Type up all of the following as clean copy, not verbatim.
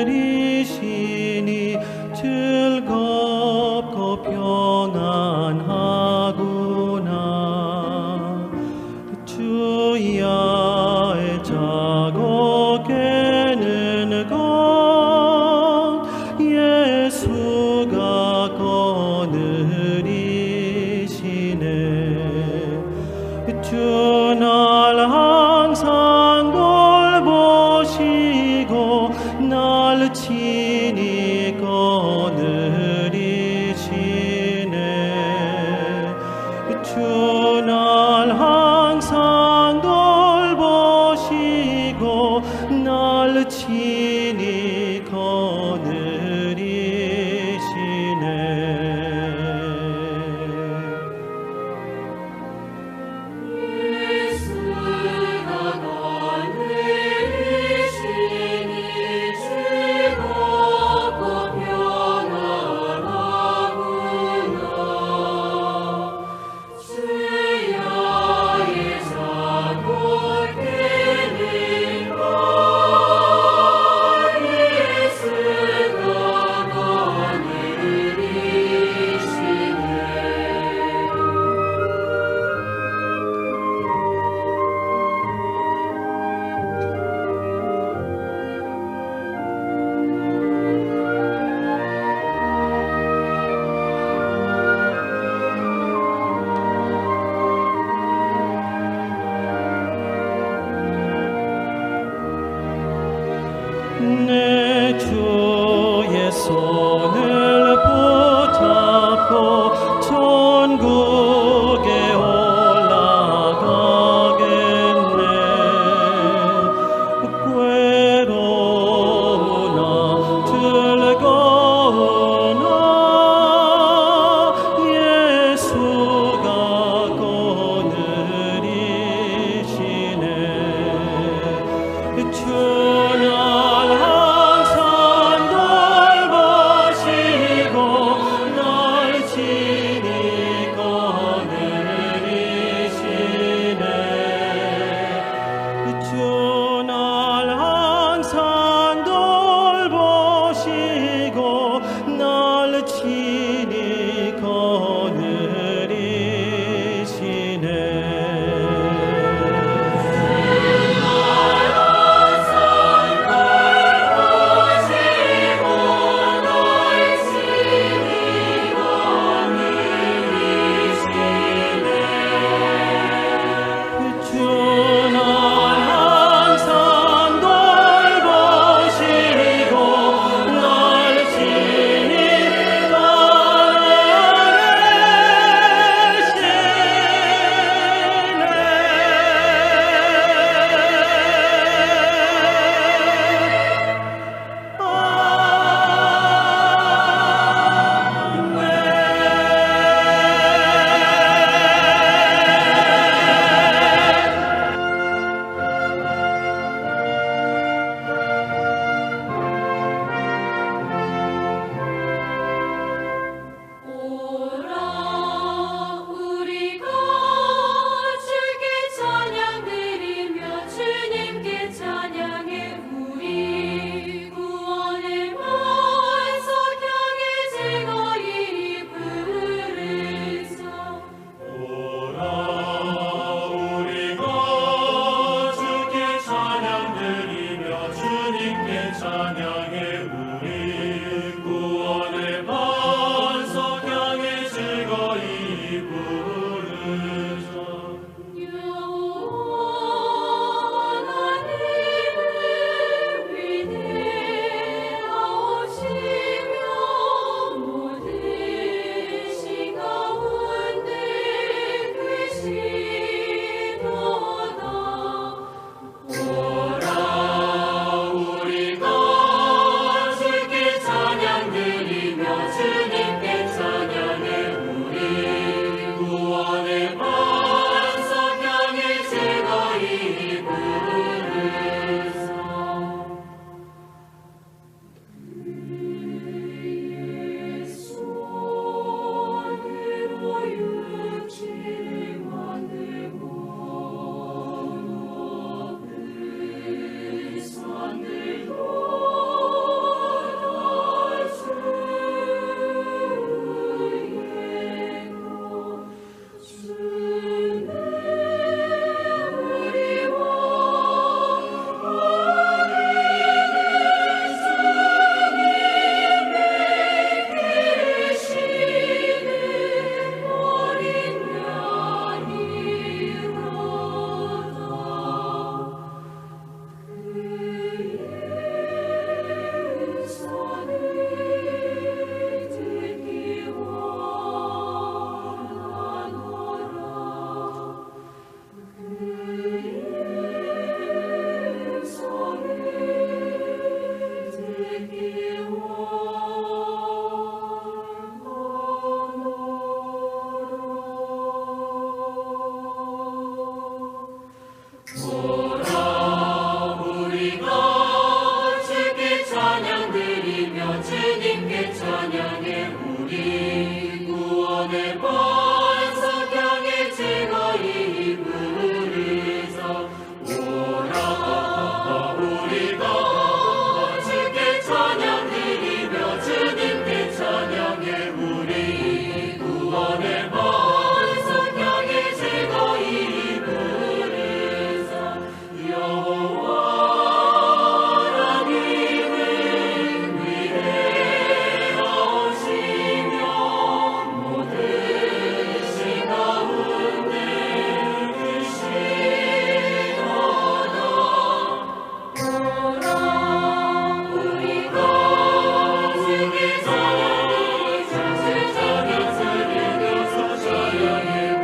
거느리시니 즐겁고 평안하구나. 주야의 자고 깨는 것 예수가 거느리시네. 주 날 항상 돌보시고 날 친히 거느리시네. 주 날 항상 돌보시고 날 친히 거느리시네. 예수가 거느리시니 즐겁고 평안하구나. 주야의 자고 깨는 것 오라 우리가 주께 찬양 드리며 주님께 찬양해 우리 구원의 반석 향해 즐거이 부르자. 오라 우리가 주께 찬양 드리며 주님께 찬양해 우리 구원의 반석 향해 즐거이 부르자. 여호와 하나님은 위대하시며 모든 신 가운데 크시도다. 오라 우리가 주께 찬양 드리며 찬양해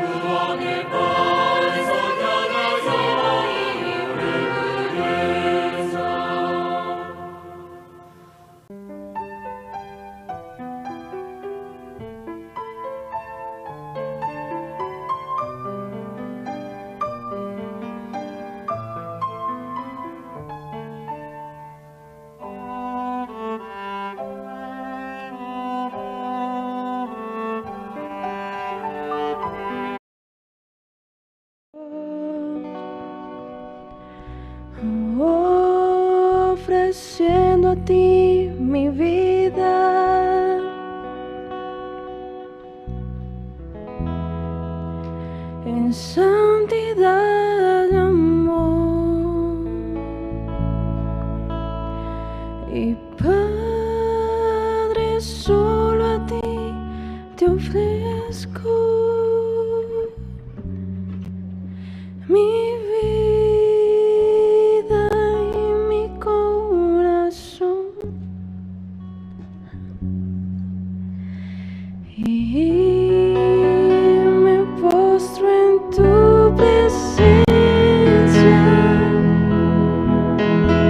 구원의 반석 향해 즐거이 부르자. Ofreciendo a ti mi vida en santidad y amor, y Padre, solo a ti te ofrezco mi vida y mi corazón. Y me postro en tu presencia,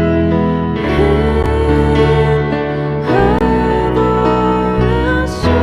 en adoración.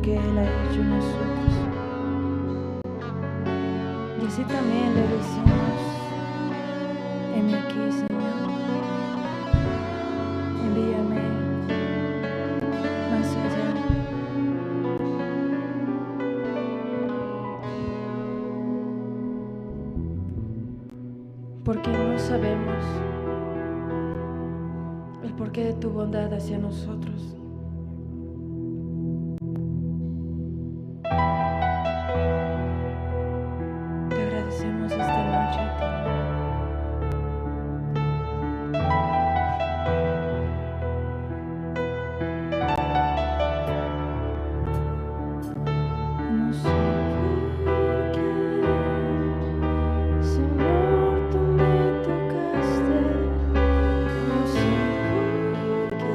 que Él ha hecho en nosotros. Y así también le decimos, heme aquí, Señor, envíame más allá. Porque no sabemos el porqué de tu bondad hacia nosotros. Te agradecemos esta noche a ti. No sé por qué, Señor, tú me tocaste. No sé por qué.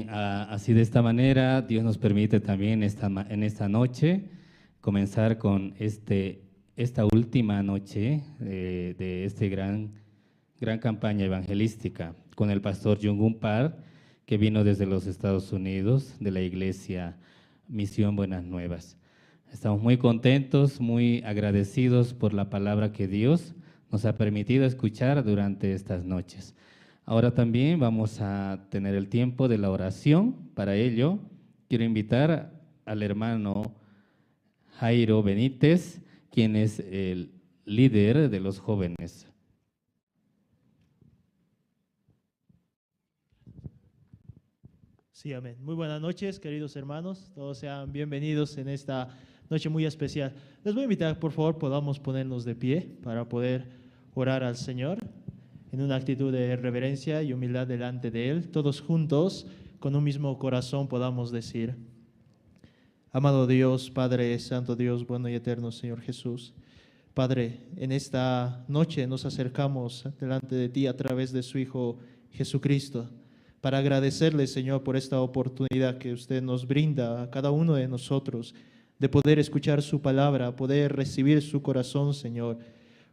Bien, así de esta manera Dios nos permite también en esta noche comenzar con esta última noche de este gran campaña evangelística con el pastor Jung Park, que vino desde los Estados Unidos, de la iglesia Misión Buenas Nuevas. Estamos muy contentos, muy agradecidos por la palabra que Dios nos ha permitido escuchar durante estas noches. Ahora también vamos a tener el tiempo de la oración. Para ello, quiero invitar al hermano Jairo Benítez, quien es el líder de los jóvenes. Sí, amén. Muy buenas noches, queridos hermanos. Todos sean bienvenidos en esta noche muy especial. Les voy a invitar, por favor, podamos ponernos de pie para poder orar al Señor en una actitud de reverencia y humildad delante de Él. Todos juntos, con un mismo corazón, podamos decir: Amado Dios, Padre Santo, Dios bueno y eterno, Señor Jesús. Padre, en esta noche nos acercamos delante de ti a través de su Hijo Jesucristo, para agradecerle, Señor, por esta oportunidad que usted nos brinda a cada uno de nosotros de poder escuchar su palabra, poder recibir su corazón, Señor.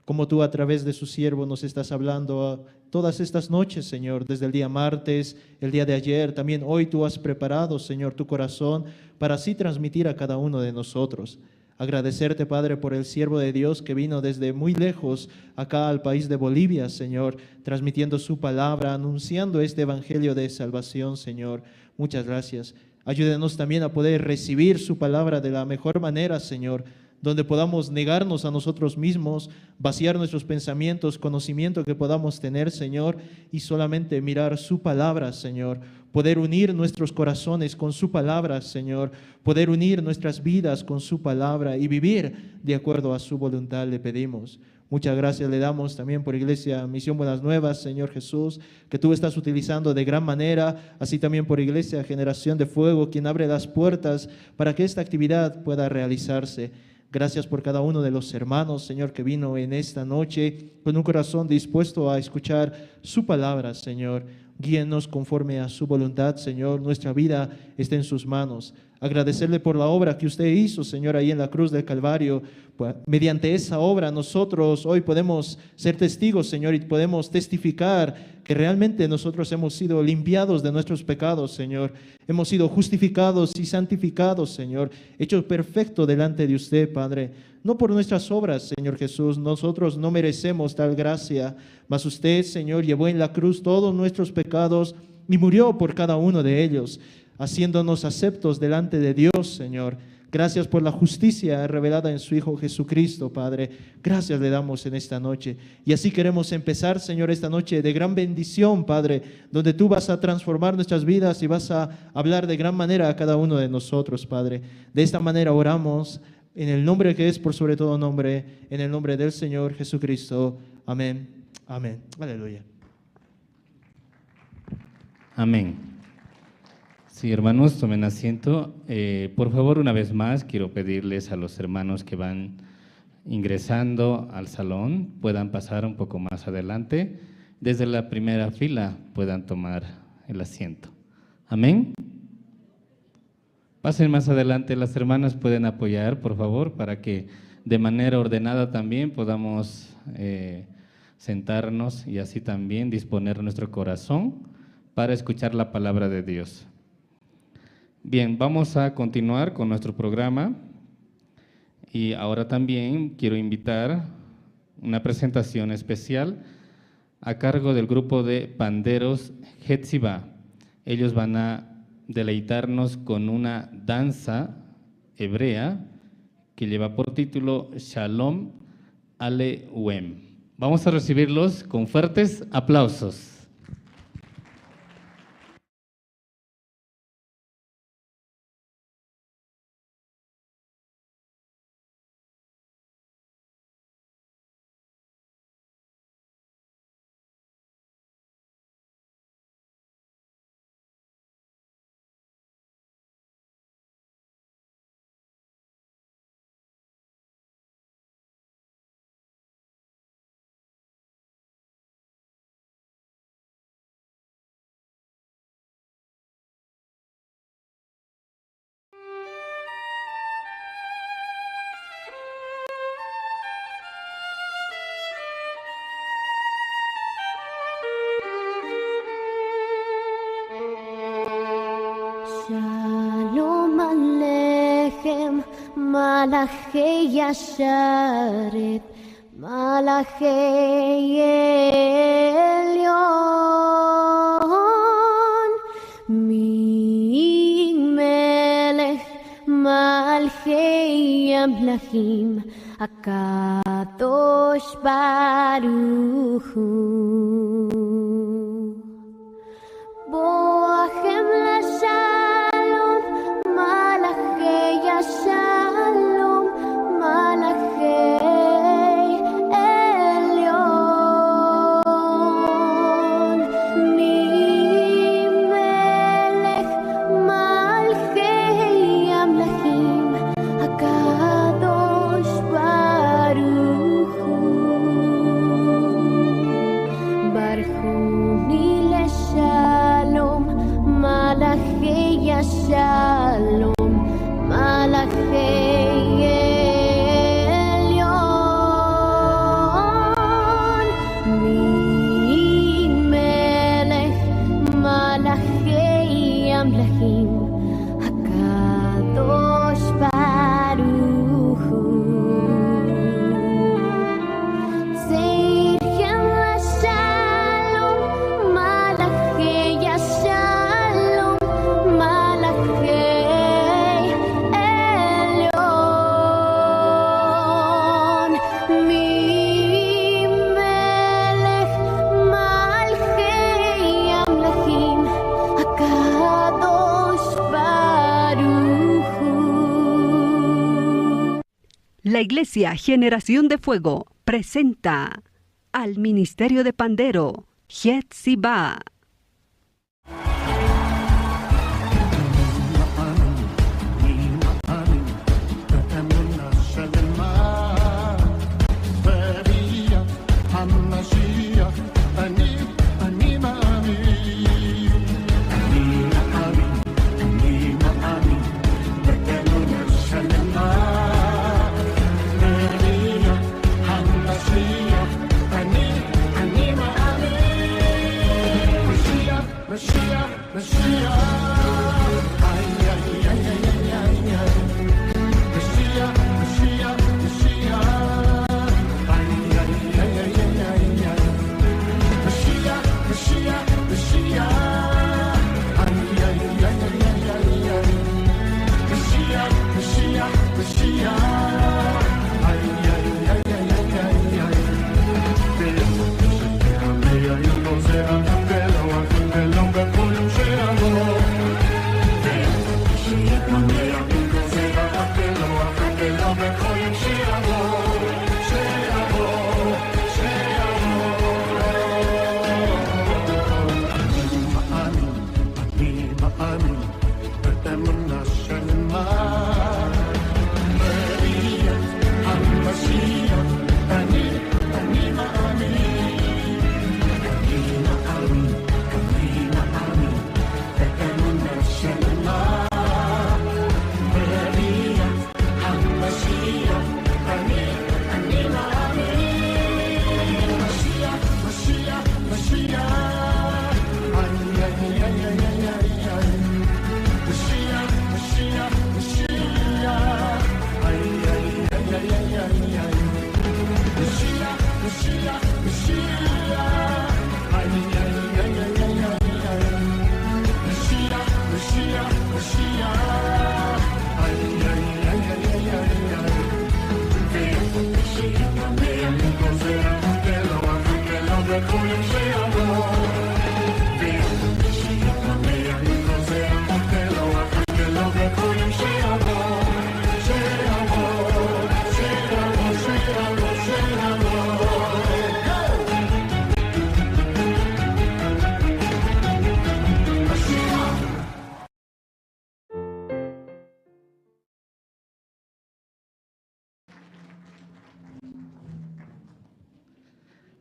Como tú a través de su siervo nos estás hablando todas estas noches, Señor, desde el día martes, el día de ayer, también hoy tú has preparado, Señor, tu corazón para así transmitir a cada uno de nosotros. Agradecerte, Padre, por el siervo de Dios que vino desde muy lejos acá al país de Bolivia, Señor, transmitiendo su palabra, anunciando este evangelio de salvación, Señor. Muchas gracias. Ayúdenos también a poder recibir su palabra de la mejor manera, Señor, donde podamos negarnos a nosotros mismos, vaciar nuestros pensamientos, conocimiento que podamos tener, Señor, y solamente mirar su palabra, Señor. Poder unir nuestros corazones con su palabra, Señor. Poder unir nuestras vidas con su palabra y vivir de acuerdo a su voluntad, le pedimos. Muchas gracias le damos también por Iglesia Misión Buenas Nuevas, Señor Jesús, que tú estás utilizando de gran manera, así también por Iglesia Generación de Fuego, quien abre las puertas para que esta actividad pueda realizarse. Gracias por cada uno de los hermanos, Señor, que vino en esta noche con un corazón dispuesto a escuchar su palabra, Señor. Guíenos conforme a su voluntad, Señor. Nuestra vida está en sus manos. Agradecerle por la obra que usted hizo, Señor, ahí en la cruz del Calvario. Mediante esa obra nosotros hoy podemos ser testigos, Señor, y podemos testificar que realmente nosotros hemos sido limpiados de nuestros pecados, Señor. Hemos sido justificados y santificados, Señor, hechos perfectos delante de usted, Padre. No por nuestras obras, Señor Jesús, nosotros no merecemos tal gracia, mas usted, Señor, llevó en la cruz todos nuestros pecados y murió por cada uno de ellos, haciéndonos aceptos delante de Dios, Señor. Gracias por la justicia revelada en su Hijo Jesucristo, Padre. Gracias le damos en esta noche. Y así queremos empezar, Señor, esta noche de gran bendición, Padre, donde tú vas a transformar nuestras vidas y vas a hablar de gran manera a cada uno de nosotros, Padre. De esta manera oramos en el nombre que es por sobre todo nombre, en el nombre del Señor Jesucristo. Amén. Amén. Aleluya. Amén. Sí, hermanos, tomen asiento. Por favor, una vez más, quiero pedirles a los hermanos que van ingresando al salón, puedan pasar un poco más adelante. Desde la primera fila puedan tomar el asiento. Amén. Pasen más adelante, las hermanas pueden apoyar, por favor, para que de manera ordenada también podamos sentarnos y así también disponer nuestro corazón para escuchar la palabra de Dios. Bien, vamos a continuar con nuestro programa y ahora también quiero invitar una presentación especial a cargo del grupo de panderos Hetziba. Ellos van a deleitarnos con una danza hebrea que lleva por título Shalom Alehem. Vamos a recibirlos con fuertes aplausos. Shalom Aleichem, Malachei Yasharet, Malachei Elyon, Mi Melech, Malchei Amlachim, Akadosh Baruch Hu. Boachem LaShalom, Malachei Shalom, Malachei Elyon, Mi Melech, Malchei Amlachim, Hakadosh Baruch Hu. Barjuni LeShalom, Malachei Shalom, Malachei Elyon, Mi Melech, Malachei Amlachim, Hakadosh Baruch Hu. Seirhem LaShalom, Malachei Shalom, Malachei Elyon, Mi Melech, Malchei Amlachim, Hakadosh Baruch Hu. La Iglesia Generación de Fuego presenta al Ministerio de Pandero, Hetziba.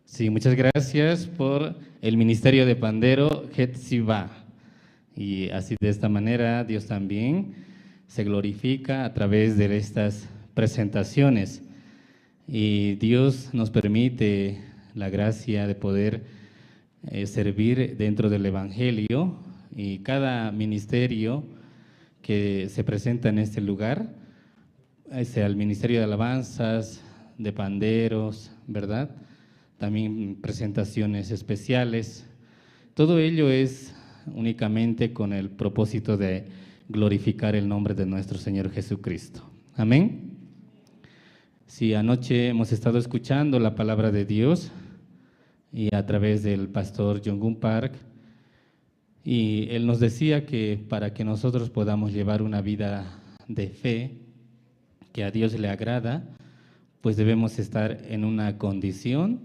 Sí, muchas gracias por el ministerio de Pandero Hetziba. Y así de esta manera Dios también se glorifica a través de estas presentaciones. Y Dios nos permite la gracia de poder servir dentro del Evangelio. Y cada ministerio que se presenta en este lugar, al Ministerio de Alabanzas, de Panderos, ¿verdad? También presentaciones especiales. Todo ello es únicamente con el propósito de glorificar el nombre de nuestro Señor Jesucristo. Amén. Si anoche hemos estado escuchando la palabra de Dios y a través del pastor Jong-un Park, y él nos decía que para que nosotros podamos llevar una vida de fe que a Dios le agrada, pues debemos estar en una condición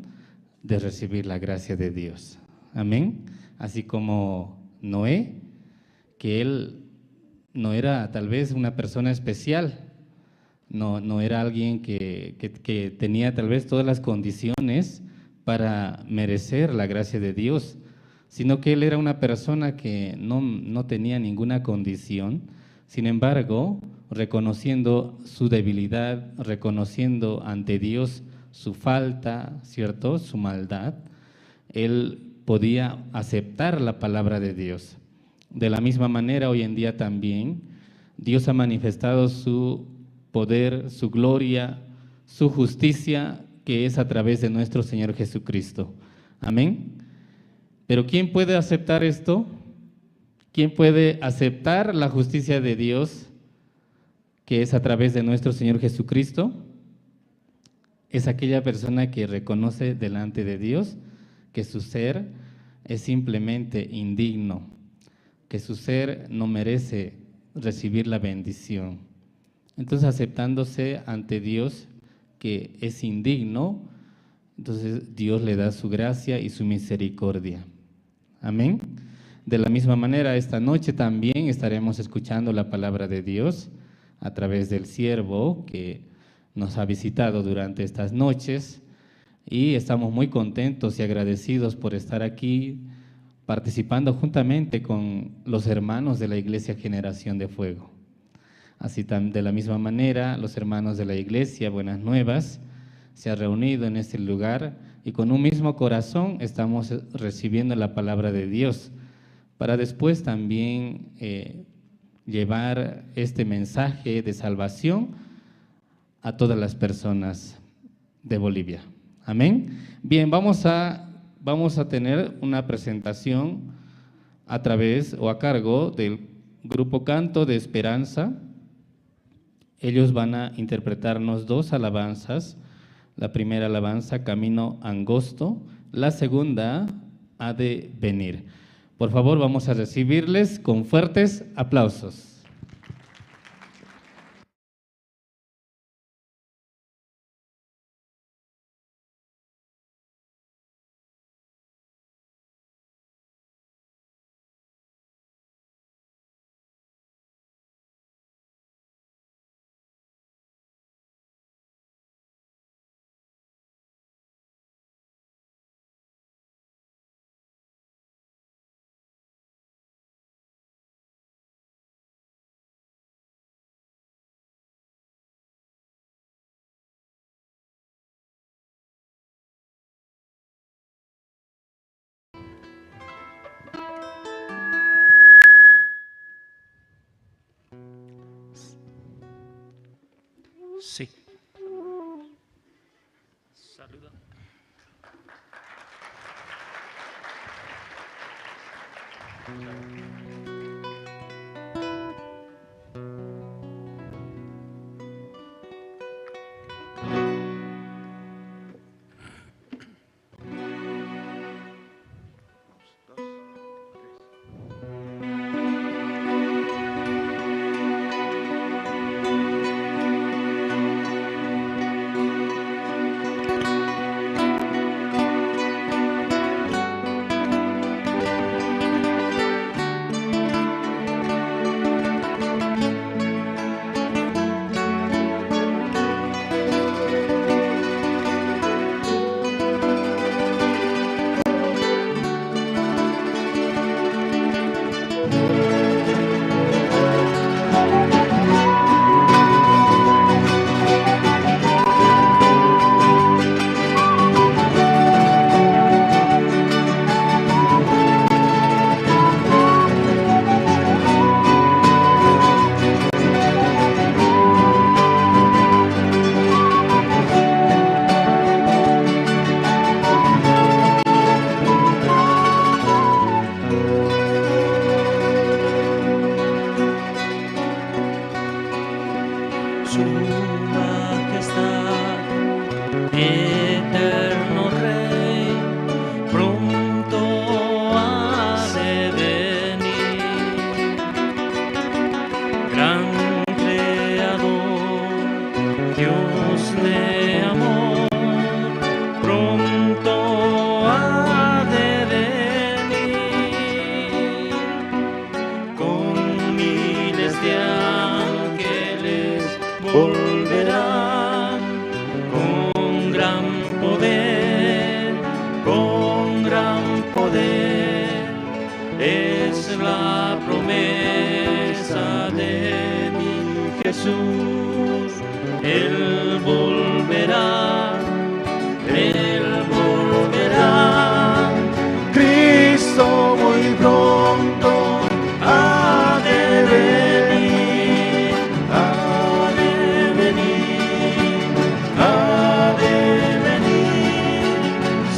de recibir la gracia de Dios. Amén. Así como Noé, que él no era tal vez una persona especial, no era alguien que tenía tal vez todas las condiciones para merecer la gracia de Dios, sino que él era una persona que no tenía ninguna condición. Sin embargo, reconociendo su debilidad, reconociendo ante Dios su falta, ¿cierto?, su maldad, él podía aceptar la palabra de Dios. De la misma manera, hoy en día también, Dios ha manifestado su poder, su gloria, su justicia, que es a través de nuestro Señor Jesucristo. Amén. Pero ¿quién puede aceptar esto? ¿Quién puede aceptar la justicia de Dios, que es a través de nuestro Señor Jesucristo? Es aquella persona que reconoce delante de Dios que su ser es simplemente indigno, que su ser no merece recibir la bendición. Entonces, aceptándose ante Dios que es indigno, entonces Dios le da su gracia y su misericordia. Amén. De la misma manera, esta noche también estaremos escuchando la palabra de Dios a través del siervo que nos ha visitado durante estas noches, y estamos muy contentos y agradecidos por estar aquí participando juntamente con los hermanos de la Iglesia Generación de Fuego. Así de la misma manera, los hermanos de la Iglesia Buenas Nuevas se han reunido en este lugar y con un mismo corazón estamos recibiendo la palabra de Dios para después también llevar este mensaje de salvación a todas las personas de Bolivia. Amén. Bien, vamos a tener una presentación a través o a cargo del grupo Canto de Esperanza. Ellos van a interpretarnos dos alabanzas. La primera alabanza, Camino Angosto. La segunda, Ha de Venir. Por favor, vamos a recibirles con fuertes aplausos. Sí. Saluda. Gran Creador, Dios de amor, pronto ha de venir. Con miles de ángeles volverá, con gran poder, con gran poder. Es la promesa de mi Jesús. Él volverá, Él volverá. Cristo muy pronto ha de venir, ha de venir, ha de venir.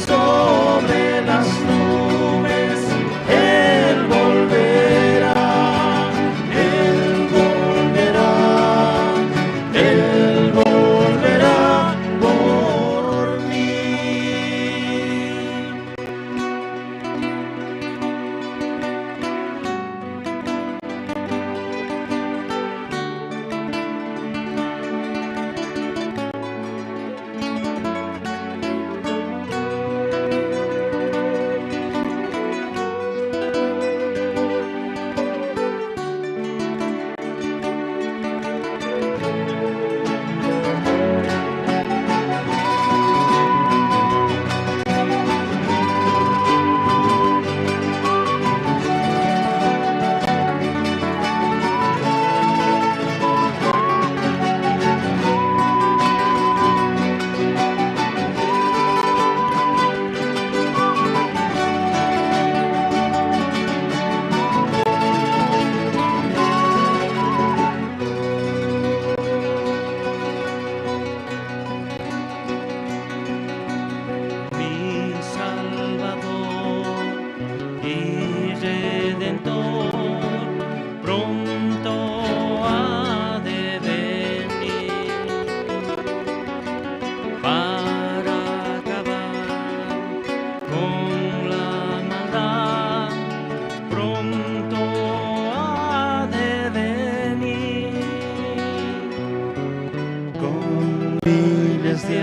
Sobre las nubes Él volverá, Él volverá, Él volverá por mí. Mi Salvador y Redentor, pronto ha de venir para acabar con la maldad, pronto ha de venir. Con miles de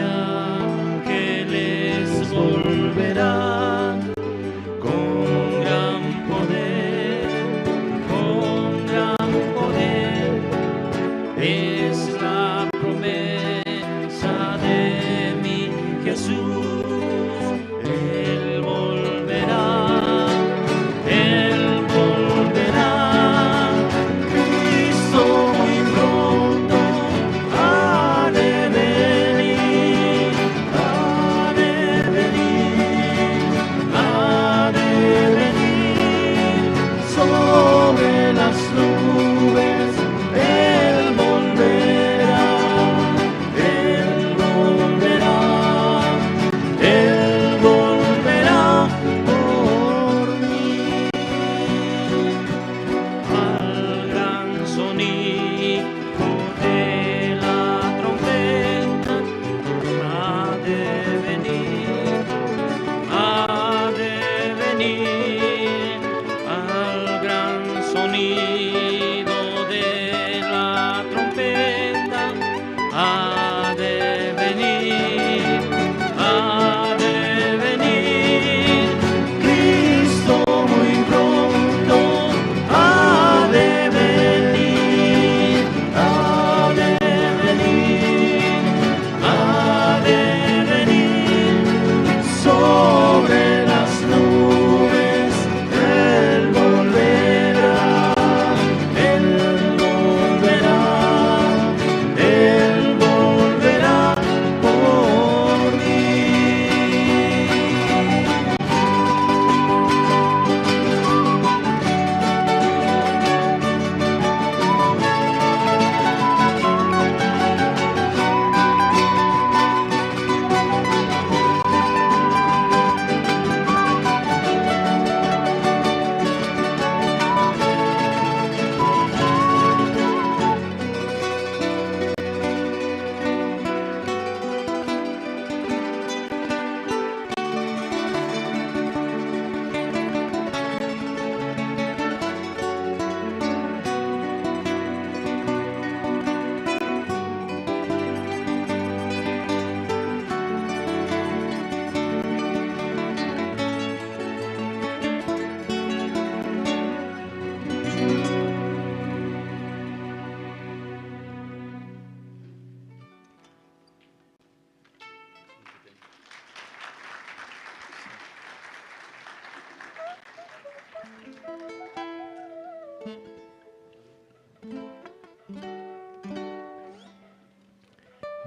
ángeles volverá, con gran poder, con gran poder. Es la promesa de mi Jesús. Él volverá, Él volverá. Cristo muy pronto ha de venir.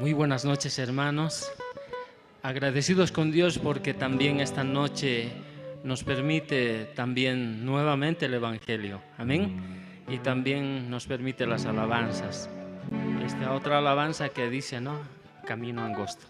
Muy buenas noches, hermanos. Agradecidos con Dios porque también esta noche nos permite también nuevamente el Evangelio. Amén. Y también nos permite las alabanzas. Esta otra alabanza que dice, ¿no? Camino angosto.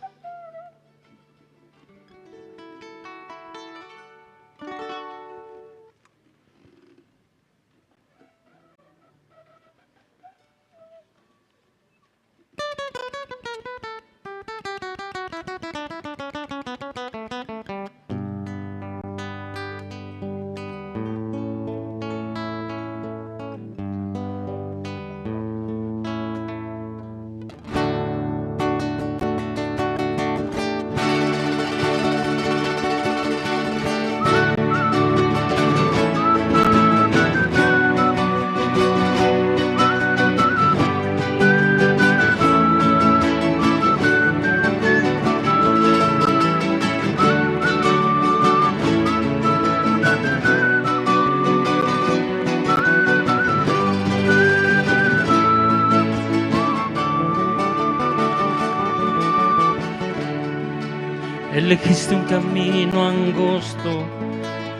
Elegiste un camino angosto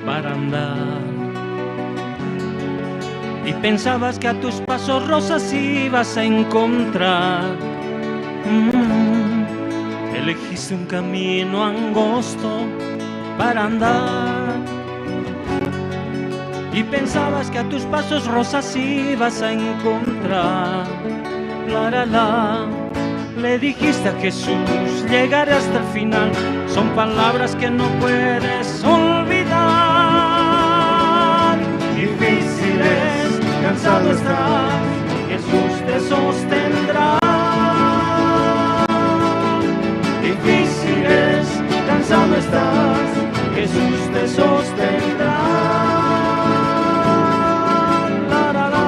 para andar y pensabas que a tus pasos rosas ibas a encontrar. Elegiste un camino angosto para andar y pensabas que a tus pasos rosas ibas a encontrar. La, la, la. Le dijiste a Jesús, llegaré hasta el final. Son palabras que no puedes olvidar. Difícil es, cansado estás, Jesús te sostendrá. Difícil es, cansado estás, Jesús te sostendrá. La, la, la.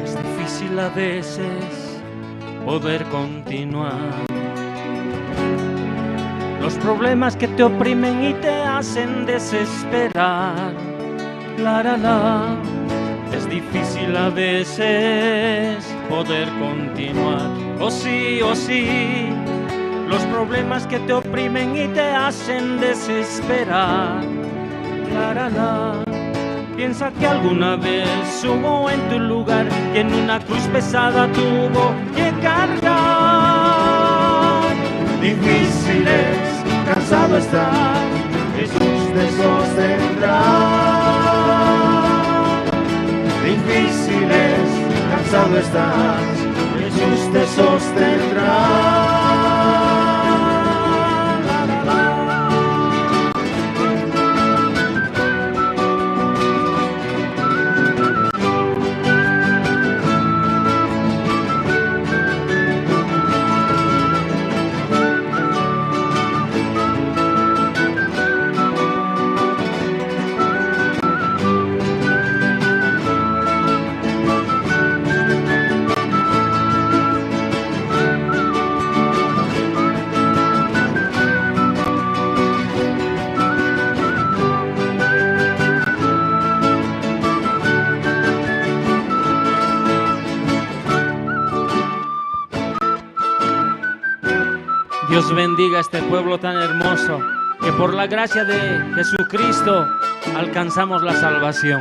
Es difícil a veces poder continuar. Los problemas que te oprimen y te hacen desesperar. La, la, la. Es difícil a veces poder continuar. Oh sí, oh sí. Los problemas que te oprimen y te hacen desesperar. La, la, la. Piensa que alguna vez hubo en tu lugar quien una cruz pesada tuvo que cargar. Difícil es, cansado estás, Jesús te sostendrá. Difícil es, cansado estás, Jesús te sostendrá. La, la, la. Dios bendiga a este pueblo tan hermoso, que por la gracia de Jesucristo alcanzamos la salvación.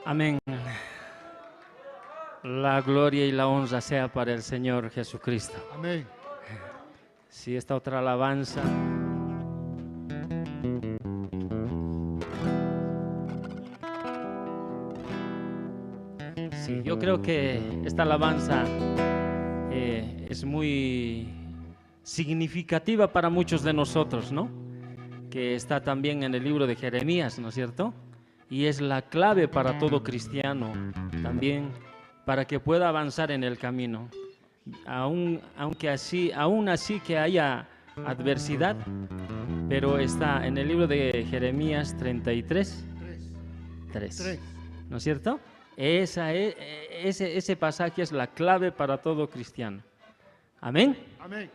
Amén. La gloria y la honra sea para el Señor Jesucristo. Amén. Sí, esta otra alabanza. Sí, yo creo que esta alabanza es muy significativa para muchos de nosotros, ¿no? Que está también en el libro de Jeremías, ¿no es cierto? Y es la clave para todo cristiano también, para que pueda avanzar en el camino. Aún así que haya adversidad, pero está en el libro de Jeremías 33, 3, ¿no es cierto? Ese pasaje es la clave para todo cristiano. Amén. Amén.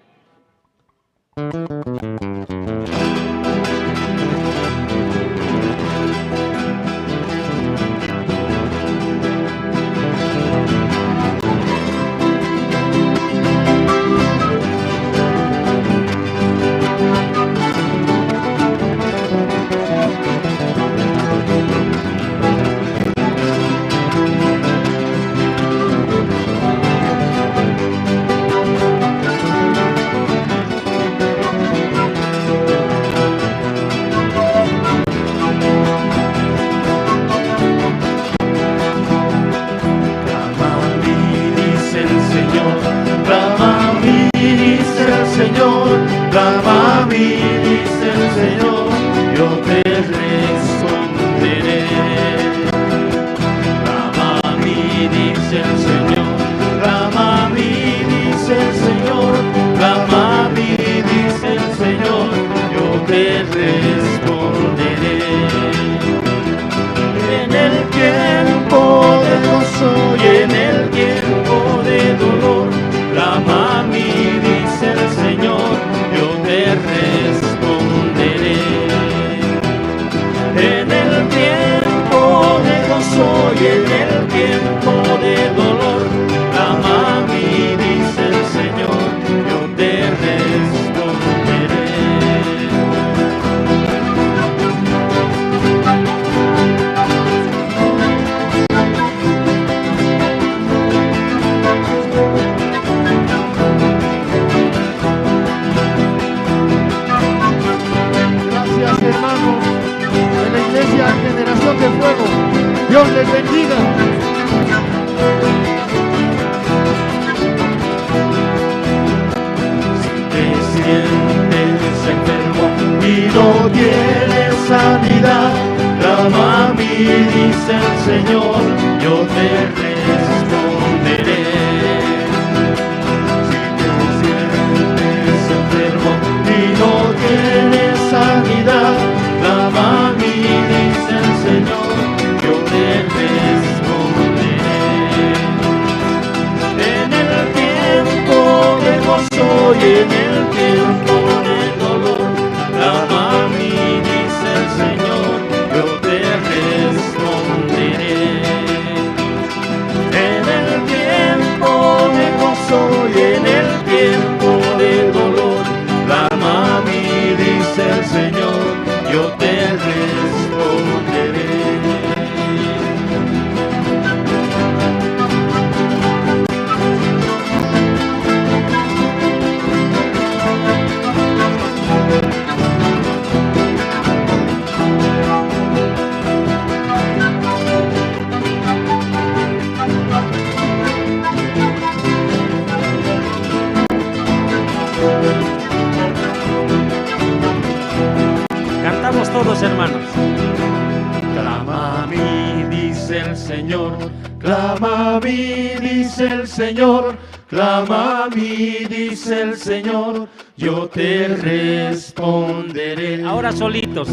Solitos.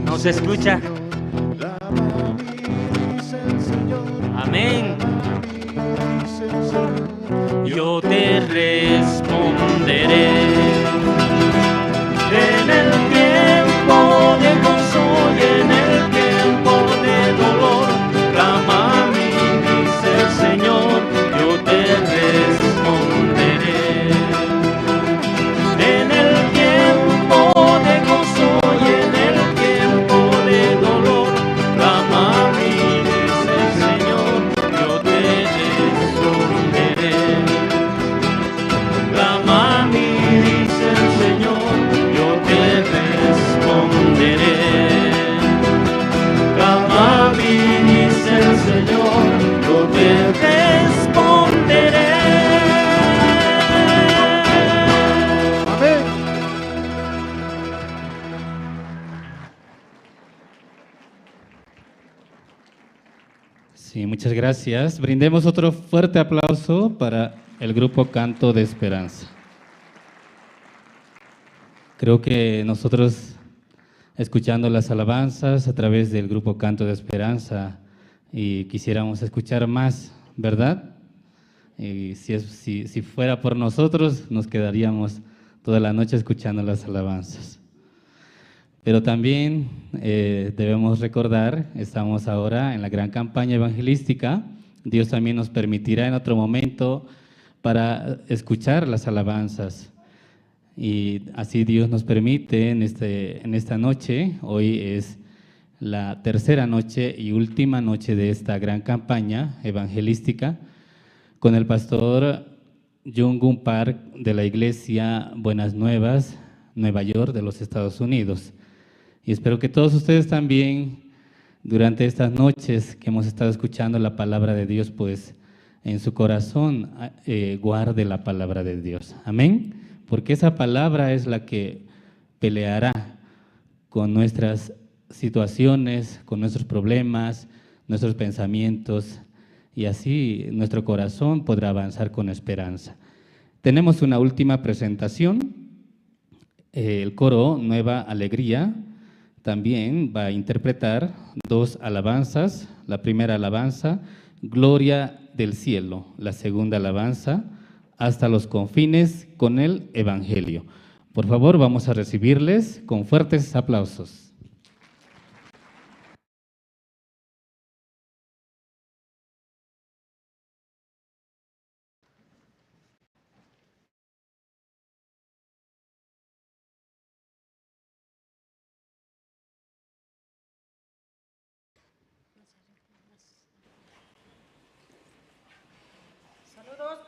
¿No se escucha? Amén. Yo te responderé. En el tiempo de gozo y en el tiempo de dolor, clama a mí, dice el Señor, yo te responderé. En el tiempo de gozo y en el tiempo de dolor, clama a mí, dice el Señor. Sí, muchas gracias. Brindemos otro fuerte aplauso para el grupo Canto de Esperanza. Creo que nosotros, escuchando las alabanzas a través del grupo Canto de Esperanza, y quisiéramos escuchar más, ¿verdad? Y si fuera por nosotros, nos quedaríamos toda la noche escuchando las alabanzas. Pero también debemos recordar, estamos ahora en la gran campaña evangelística. Dios también nos permitirá en otro momento para escuchar las alabanzas. Y así Dios nos permite en esta noche. Hoy es la tercera noche y última noche de esta gran campaña evangelística con el pastor Jung-Gun Park de la Iglesia Buenas Nuevas, Nueva York, de los Estados Unidos. Y espero que todos ustedes también, durante estas noches que hemos estado escuchando la palabra de Dios, en su corazón guarde la palabra de Dios. Amén. Porque esa palabra es la que peleará con nuestras situaciones, con nuestros problemas, nuestros pensamientos, y así nuestro corazón podrá avanzar con esperanza. Tenemos una última presentación. El coro Nueva Alegría también va a interpretar dos alabanzas. La primera alabanza, Gloria del Cielo. La segunda alabanza, Hasta los confines con el Evangelio. Por favor, vamos a recibirles con fuertes aplausos. Saludos.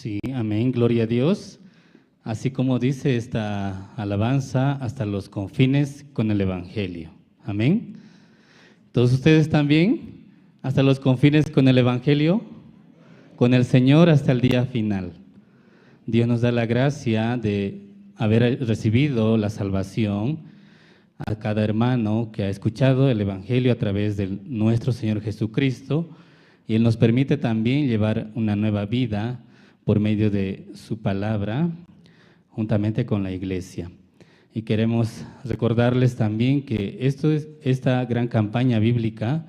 Sí, amén, gloria a Dios. Así como dice esta alabanza, hasta los confines con el Evangelio. Amén. Todos ustedes también, hasta los confines con el Evangelio, con el Señor hasta el día final. Dios nos da la gracia de haber recibido la salvación a cada hermano que ha escuchado el Evangelio a través de nuestro Señor Jesucristo, y Él nos permite también llevar una nueva vida por medio de su palabra, juntamente con la iglesia. Y queremos recordarles también que esto es, esta gran campaña bíblica,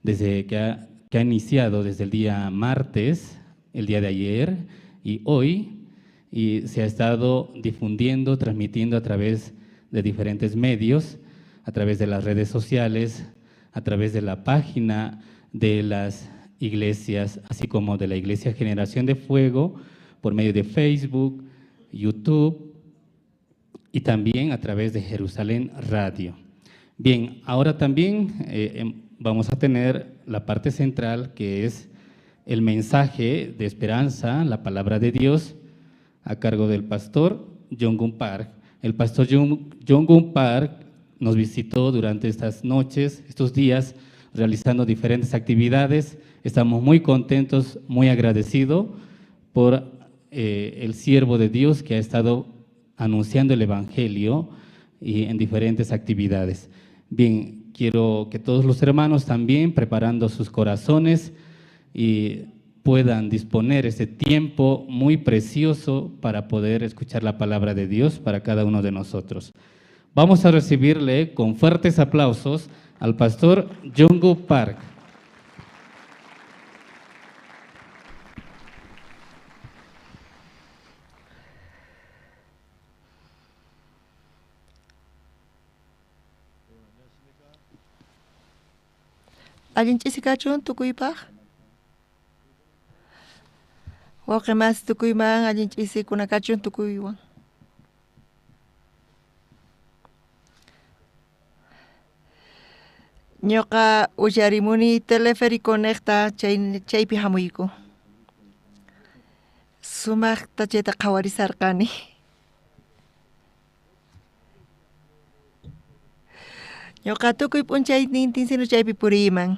desde que ha iniciado desde el día martes, el día de ayer y hoy, y se ha estado difundiendo, transmitiendo a través de diferentes medios, a través de las redes sociales, a través de la página de las iglesias, así como de la Iglesia Generación de Fuego, por medio de Facebook, YouTube y también a través de Jerusalén Radio. Bien, ahora también vamos a tener la parte central, que es el mensaje de esperanza, la palabra de Dios, a cargo del pastor Jong-un Park. El pastor Jong-un Park nos visitó durante estas noches, estos días, realizando diferentes actividades. Estamos muy contentos, muy agradecidos por el siervo de Dios que ha estado anunciando el Evangelio y en diferentes actividades. Bien, quiero que todos los hermanos también, preparando sus corazones, y puedan disponer ese tiempo muy precioso para poder escuchar la palabra de Dios para cada uno de nosotros. Vamos a recibirle con fuertes aplausos al pastor Jong-un Park. Allin ch'isi kachun tukuypaj. Wawqi masi tukuyman allin ch'isikuna kachun tukuywan. Ñuqa uyarimuni teleférico niqta chaypi hamuyku. Sumaqta chayta qhawarisarqani. Ñuqa tukuy p'unchaynintin chaypi puriyman.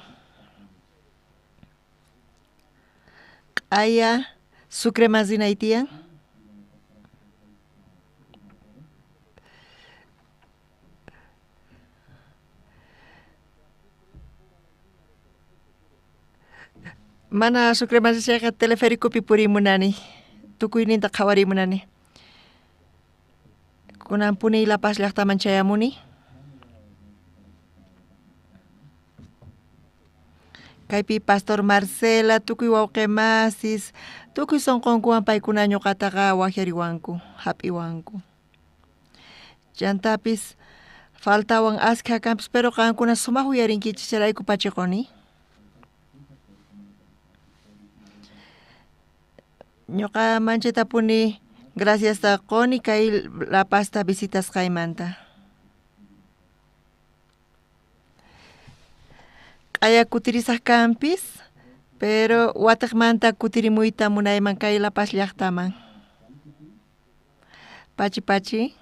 Q'aya Sucreman rinay tiyan. Mana Sucreman rishayqa teleféricopi puriymunani, tukuyninta qhawarimunani. Kunanpuni La Paz llaqtaman chayamuni. Kaypi Pastor Marcela, tukuy wawqi masis, tukuy sunqunkuwan paykuna ñuqataqa waqyariwanku, hap'iwanku. Chantapis faltawan askha kanpis, pero qankuna sumaq uyarinkichis chayrayku pachiquni. Ñuqa manchatapuni graciasta quni kay La Pazta visitasqaymanta. Q'aya kutirisaq kanpis, pero watiqmanta kutirimuyta munayman kay La Paz llaqtaman. Pachi pachi.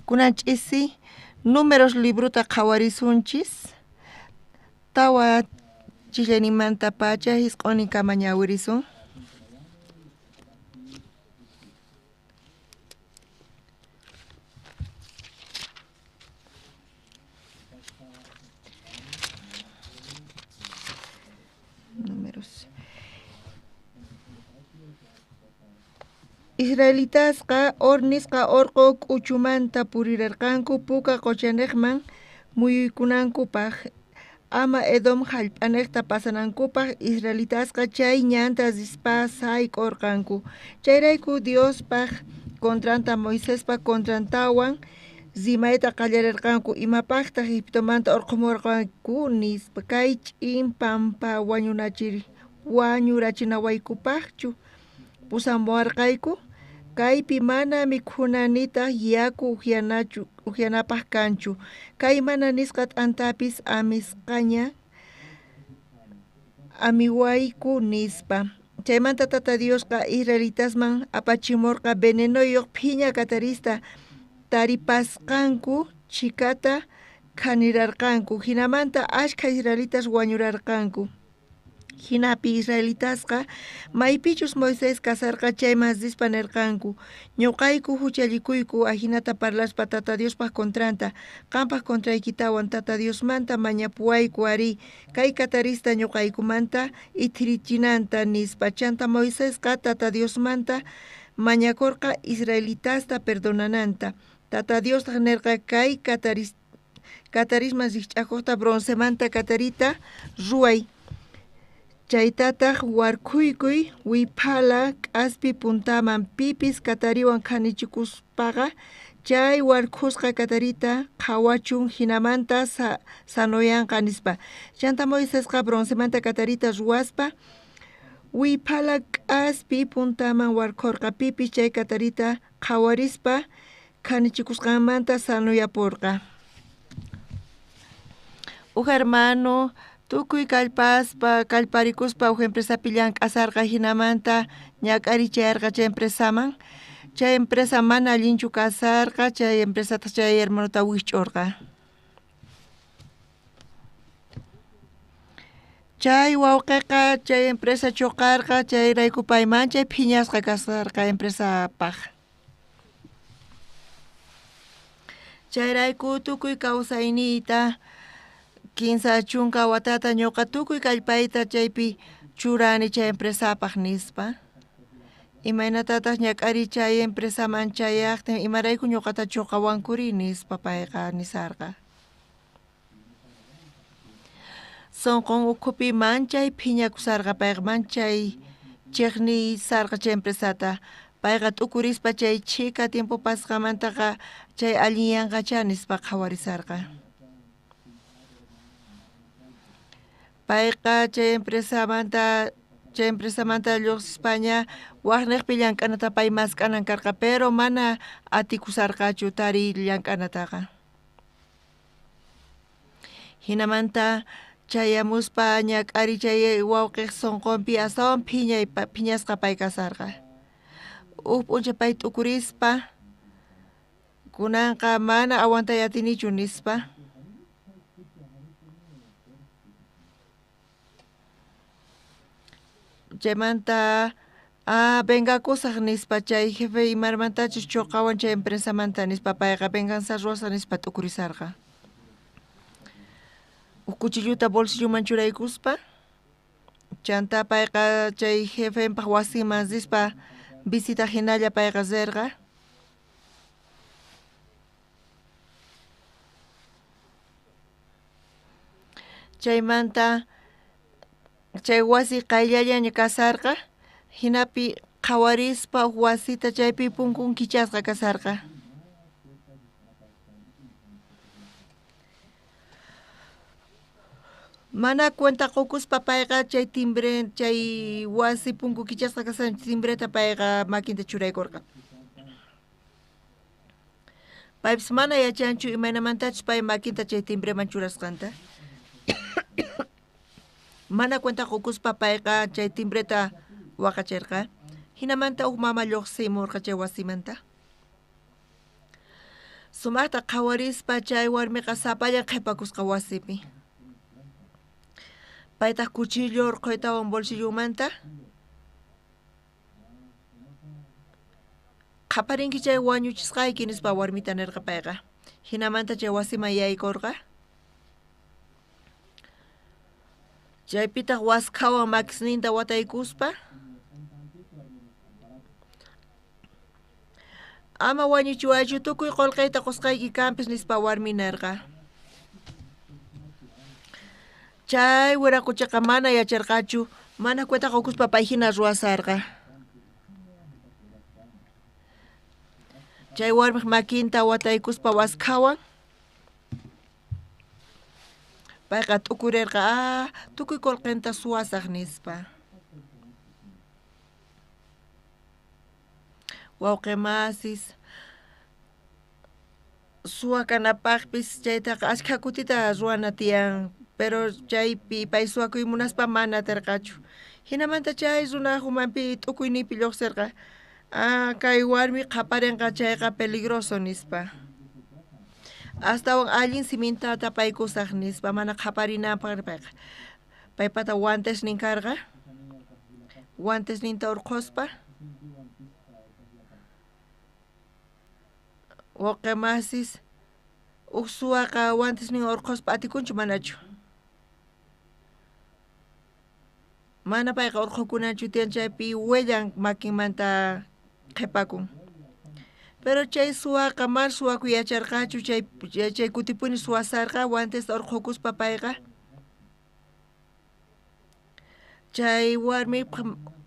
Kunan ch'isi números libruta qhawarisunchis. Tawa chillanimanta pacha hisq'uninkama ñawirisun. Números. Israelitasqa Hor nisqa orqo k'uchumanta purirarqanku puka quchaniqman muyuykunankupaq, ama Edom hallp'aniqta pasanankupaq. Israelitasqa chay ñanta rispa sayk'urqanku. Chayrayku Diospaq kontranta Moisespa kontrantawan rimayta qallarirqanku. Imapaqtaq Egiptomanta urqhumurqanku nispa, kay ch'in pampa wañurachinawaykupaqchu pusamuwarqayku? Kaypi mana mikhuna nitaq yaku ujyanapaq kanchu. Kay mana nisqa t'antapis amisqaña amiwayku nispa. Chaymanta Tata Diosqa israelitasman apachimorqa venenoyoj phiña katarista taripasqanku chhikata khanirarqanku. Jinamanta ashkha israelitas wañurarqanku. Jinapi israelitasqa maypichus Moisés kasarqa chayman rispa nerqanku: ñuqayku huchallikuyku ajinata parlaspa Tata Diospaj contranta, qampaj contraykitawan. Tata Diosmanta mañapuwayku ari kay katarista ñuqaykumanta ithirichinanta nispa. Chanta Moisesqa Tata Diosmanta mañakorqa israelitasta perdonananta. Tata Diostaj nerqa kay katarisman rikch'akojta broncemanta katarita ruway. Chaytataq warkhuykuy wiphala k'aspi puntaman. Pipis katariwan khanichikuspaqa chay warkhusqa katarita qhawachun, jinamanta sanoyanqa nispa. Chanta Moisesqa broncemanta katarita ruwaspa wiphala k'aspi puntaman warkhorqa. Pipis chay katarita qhawarispa khanichikusqanmanta sanoyaporqa. Uj hermano tukuy kallpaspa kallparikuspa uj empresapi llank'asarqa, jinamanta ñak'arichayarqa chay empresaman. Chay empresa mana allinchu kasarqa, chay empresataq chay hermanota wikch'urqa. Chay wawqiqa chay empresa chuqarqa, chayrayku payman chay phiñasqa kasarqa empresapaj. Chayrayku tukuy kawsayniyta 30 watata ñuqa tukuy kallpayta chaypi churani chay empresapaj nispa. Imaynatataq ñak'ari chay empresaman chayaqtin imarayku ñuqata chuqawankuri nispa payqa nisarqa. Sonqon ukhupi manchay phiñakusarqa payqa, manchay chiqnisarqa chay empresata. Payqa t'ukurispa chay chhika tiempo pasqamantaqa chay allinyanqacha nispa qhawarisarqa. Payqa chay empresamanta lluqsispaña waqniqpi llank'anata pay mask'anan karqa, pero mana atikusarqachu tariy llank'anataqa. Jinamanta chayamuspa ñak'ari chay wawqiq sunqunpi astawan phiñasqa pay kasarqa. Uj p'unchay pay t'ukurispa kunanqa mana aguantay atinichu nispa. Chaymanta vengakusaq nispa chay jefe imarmantachus chuqawan chay empresamanta nispa payqa venganza ruwasaq nispa t'ukurisarqa. Uj cuchilluta bolsilluman churaykuspa chanta payqa chay jefenpaj wasiman rispa visita hinalla payqa rirqa. Chaymanta chay wasi qayllallaña kasarqa, jinapi qhawarispa uj wasita chaypi punkun kichasqa kasarqa. Mana cuenta qukuspa payqa chay timbre chay wasi punku kichasqa kasarqa timbreta payqa makinta churaykurqa. Paypis mana yachanchu imaynamantachus pay makinta chay timbreman churasqanta. Mana cuenta qukuspa payqa chay timbreta waqachirqa. Jinamanta uj mama lluqsimurqa chay wasimanta. Sumaqta qhawarispa chay warmiqa sapallan qhipakusqa wasipi. Paytaq cuchillo urquytawan bolsillumanta qhaparinki chay wañuchisqayki nispa warmita nirqa payqa. Jinamanta chay wasiman yaykurqa. Chaypitaq waskhawan makisninta wataykuspa ama wañuchiwaychu tukuy qullqiyta qusqayki kanpis nispa warmi nirqa. Chay wiraquchaqa mana yacharqachu, mana cuenta qukuspa pay hina ruwasarqa. Chay warmiq makinta wataykuspa waskhawan payqa t'ukurirqa, tukuy qullqinta suwasaq nispa. Wawqimasis suwa kanapaqpis chaytaqa ashkha kutita ruwana tiyan. Pero chaypi pay suwakuy munaspa mana aterqachu. Hinamanta chay runaj umanpi t'ukuyninpi lluqsirqa. Ah, kay warmi qhaparinqa chayqa peligroso nispa. Astawan allin siminta tapaykusaq nispa mana qhaparinanpaq payqa. Paypata guantesnin karqa. Guantesninta urqhuspa. Wawqi masis uj suwaqa guantesnin urqhuspa atikunchu manachu. Mana payqa urqhukunanchu tiyan chaypi huellan makinmanta qhipakun. Pero chay suwaqa mana suwakuy yacharqachu chay kutipuni suwasarqa guantesta urqhukuspa payqa. Chay warmi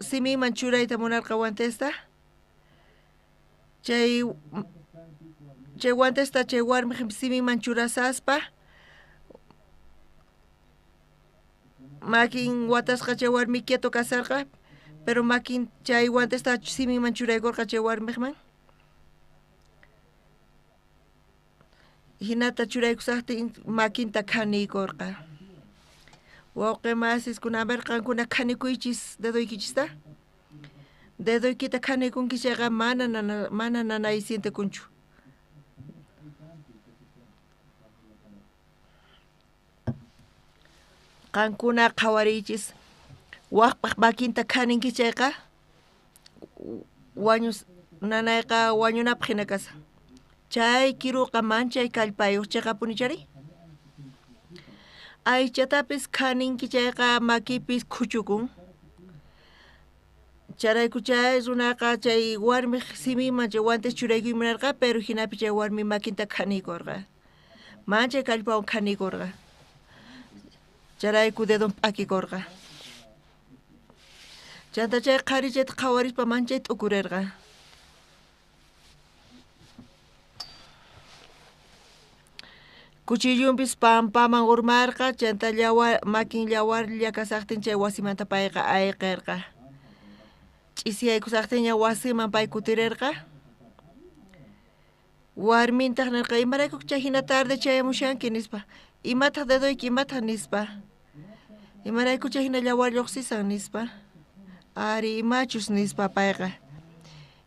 siminman churayta munarqa guantesta. Chay guantesta chay warmi siminman churasaspa makin watasqa chay warmi quieto kasarqa, pero makin chay guantesta siminman churaykurqa chay warmiqman. Hinata churaykusaqtin makinta khaniykurqa. Wawqi masis kuna qankuna khanikuychis dedoykichista. Dedoykita khaniykunki chayqa mana nanay sientekunchu. Qankuna qhawariychis waqpaq makinta khaninki chayqa wañus nanayqa wañunapaq hina kasan. Chay kiruqa manchay kallpayuq chayqapuni chari. Aychatapis khaninki chayqa makipis khuchukun. Charayku chay runaqa chay warmiq siminman chay guantes churaykuy munarqa, pero hinapi chay warmi makinta khaniykurqa. Manchay kallpawan khaniykurqa. Charayku dedon p'akikurqa. Chanta chay qhari chayta qhawarispa manchay t'ukurirqa. Cuchillunpis pampaman urmarqa, chanta makin llawarlla kasaqtin chay wasimanta payqa ayqirqa. Ch'isiyaykusaqtinña wasiman pay kutirirqa. Warmintaq nirqa imarayku chay hina tarde chayamushanki nispa. Imataq dedoyki imataq nispa. Imarayku chay hina llawar lluqsisan nispa. Ari imachus nispa payqa.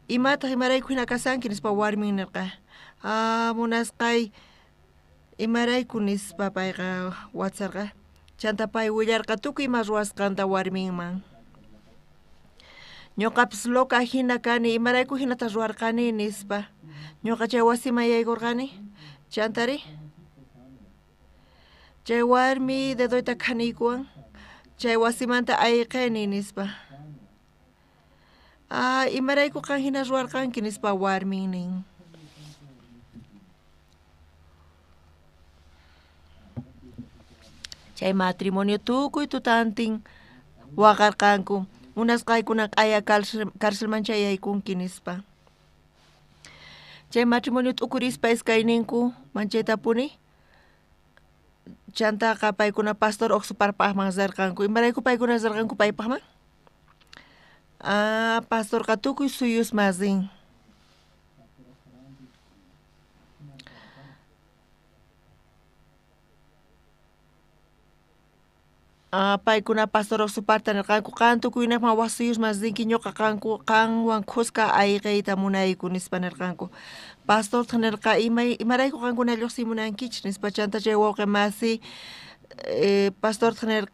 Imataq imarayku hina kasanki nispa warmin nirqa. Ah, munasqay imarayku nispa payqa watsarqa. Chanta pay willarqa tukuy ima ruwasqanta warminman. Ñuqapis loca hina kani imarayku hinata ruwarqani nispa. Ñuqa chay wasiman yaykurqani. Chantari chay warmi dedoyta khaniykuwan chay wasimanta ayqini nispa. Ah, imarayku qan hina ruwarqanki nispa warmin nin. Chay matrimonio tukuy tutantin waqarqanku. Munasqaykuna q'aya cárcelman chayaykunki nispa. Chay matrimonio t'ukurispa iskayninku manchaytapuni. Chantaqa paykuna pastor Oxuparpaqman rirqanku. Imarayku paykuna rirqanku paypaqman? Ah, pastorqa tukuy suyusman rin. Paykuna pastor Oxuparta nirqanku qan tukuynaqman wak suyusman rinki ñuqa qanwan khuska ayqiyta munayku nispa nirqanku. Pastortaq nirqa imarayku qankuna lluqsimunankichis nispa chanta chay wawqi masi pastortaq nirqa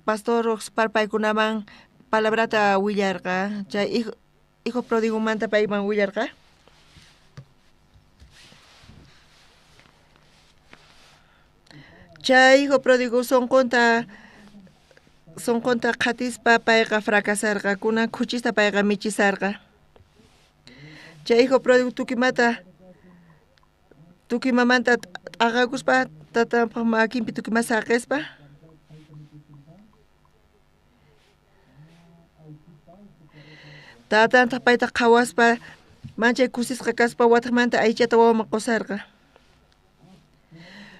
pastor Oxupar paykunaman palabrata willarqa chay hijo pródigomanta payman willarqa. Chay hijo pródigo sonqonta qhatispa payqa fracasarqa, kunan khuchista payqa michisarqa. Chay hijo pródigo tukimamanta t'aqakuspa tatanpaq makinpi tukima saqispa. Tatantaq payta qhawaspa manchay kusisqa kaspa wataqmanta aychata wawaman qusarqa.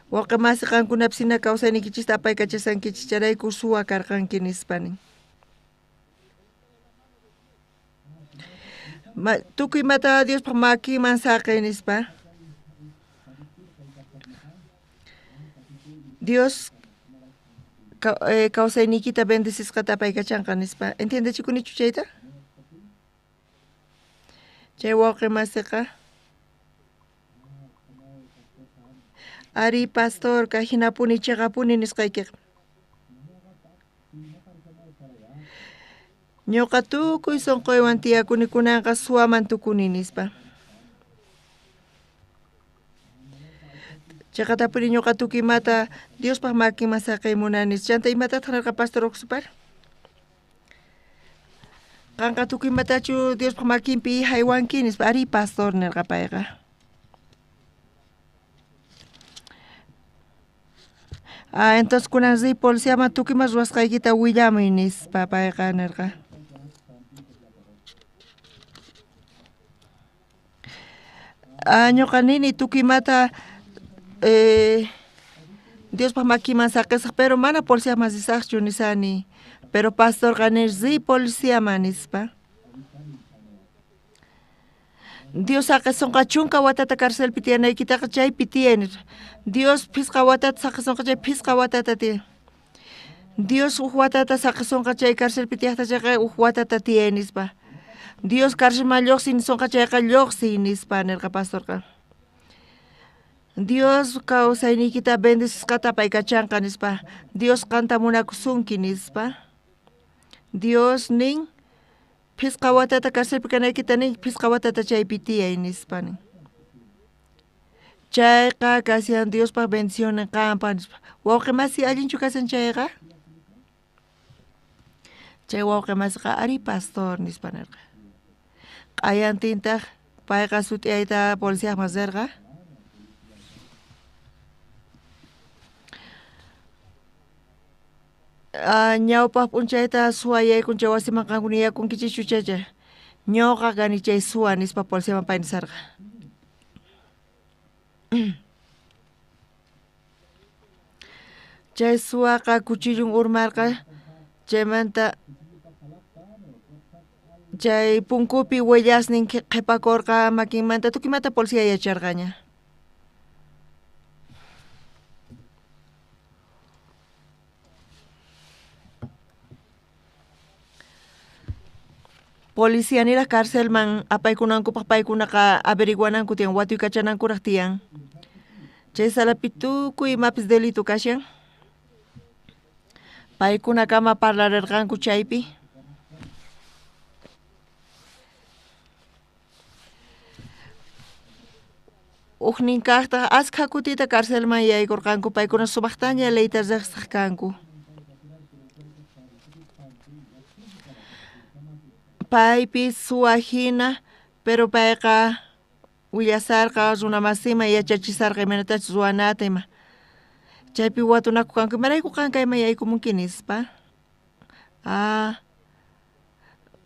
Wawqi masi qankunapis hina kawsaynikichista apaykachasankichis chayrayku suwa karqanki nispa nin. Tukuy imata Diospaq makinman saqi nispa. Dios Kawsayniykita bendecisqata apaykachanqa nispa. Entiendechikunichu chayta? Chay wawqi masiqa ari pastor kay hinapuni chiqapuni nisqaykiqa. Ñuqa tukuy sunquywan tiyakuni kunanqa suwaman tukuni nispa. Chiqatapuni ñuqa tukuy imata Diospaq makinman saqiy munani. Chanta imatataq nirqa pastor Oxupar? Qanqa tukuy imatachu Diospaq makinpi haywanki nispa. Ari pastor nirqa payqa. Ah, entonces kunan riy policiaman tukuy ima ruwasqaykita willamuy nispa payqa nirqa. Ah, ñuqa nini tukuy imata Diospaq makinman saqisaq, pero mana policiaman risaqchu nisani. Pero pastorqa nin riy policiaman nispa. Dios saqisonqa 10 watata carcelpi tiyanaykitaqa chaypi tiyay nispa. Dios 5 watata saqisonqa chay 5 watata tiyay. Dios 1 watata saqisonqa chay carcelpi tiyaqta chayqa 1 watata tiyay nispa. Dios carcelman lluqsiy nisonqa chayqa lluqsiy nispa nirqa pastorqa. Dios kawsayniykita bendecisqata apaykachanqa nispa. Dios qanta munakusunki nispa. Dios nin 5 watata carcelpi kanaykita nin 5 watata chaypi tiyay nispa nin. Chayqa kashan Diospaq bendicionnin qanpaq nispa. Wawqi masi allinchu kashan chayqa? Chay wawqi masiqa ari pastor nispa nirqa. Q'ayantintaq payqa sut'iyayta policiaqman rirqa. Ñawpaq p'unchayta suwa yaykun chay wasiman qankuna yakunkichikchu chaycha. Ñuqa kani chay suwa nispa policiaman pay nisarqa. Chay suwaqa cuchillun urmarqa chaymanta chay punkupi huellasnin qhipakurqa makinmanta tukuy imata policía yacharqaña. Policía niraq carcelman apaykunankupaq paykunaqa averiguananku tiyan watuykachanankuraq tiyan. Chay salapi tukuy imapis delito kashan. Paykunakama parlarirqanku chaypi. Ujnin kaqtaq askha kutita carcelman yaykurqanku paykuna sumaqtaña leyta riqsiq kanku. Paypis suwa hina, pero payqa willasarqa runamasiman yachachisarqa imaynatachus ruwanata ima. Chaypi watunakuq kanku imarayku qan kayman yaykumunki nispa. Ah,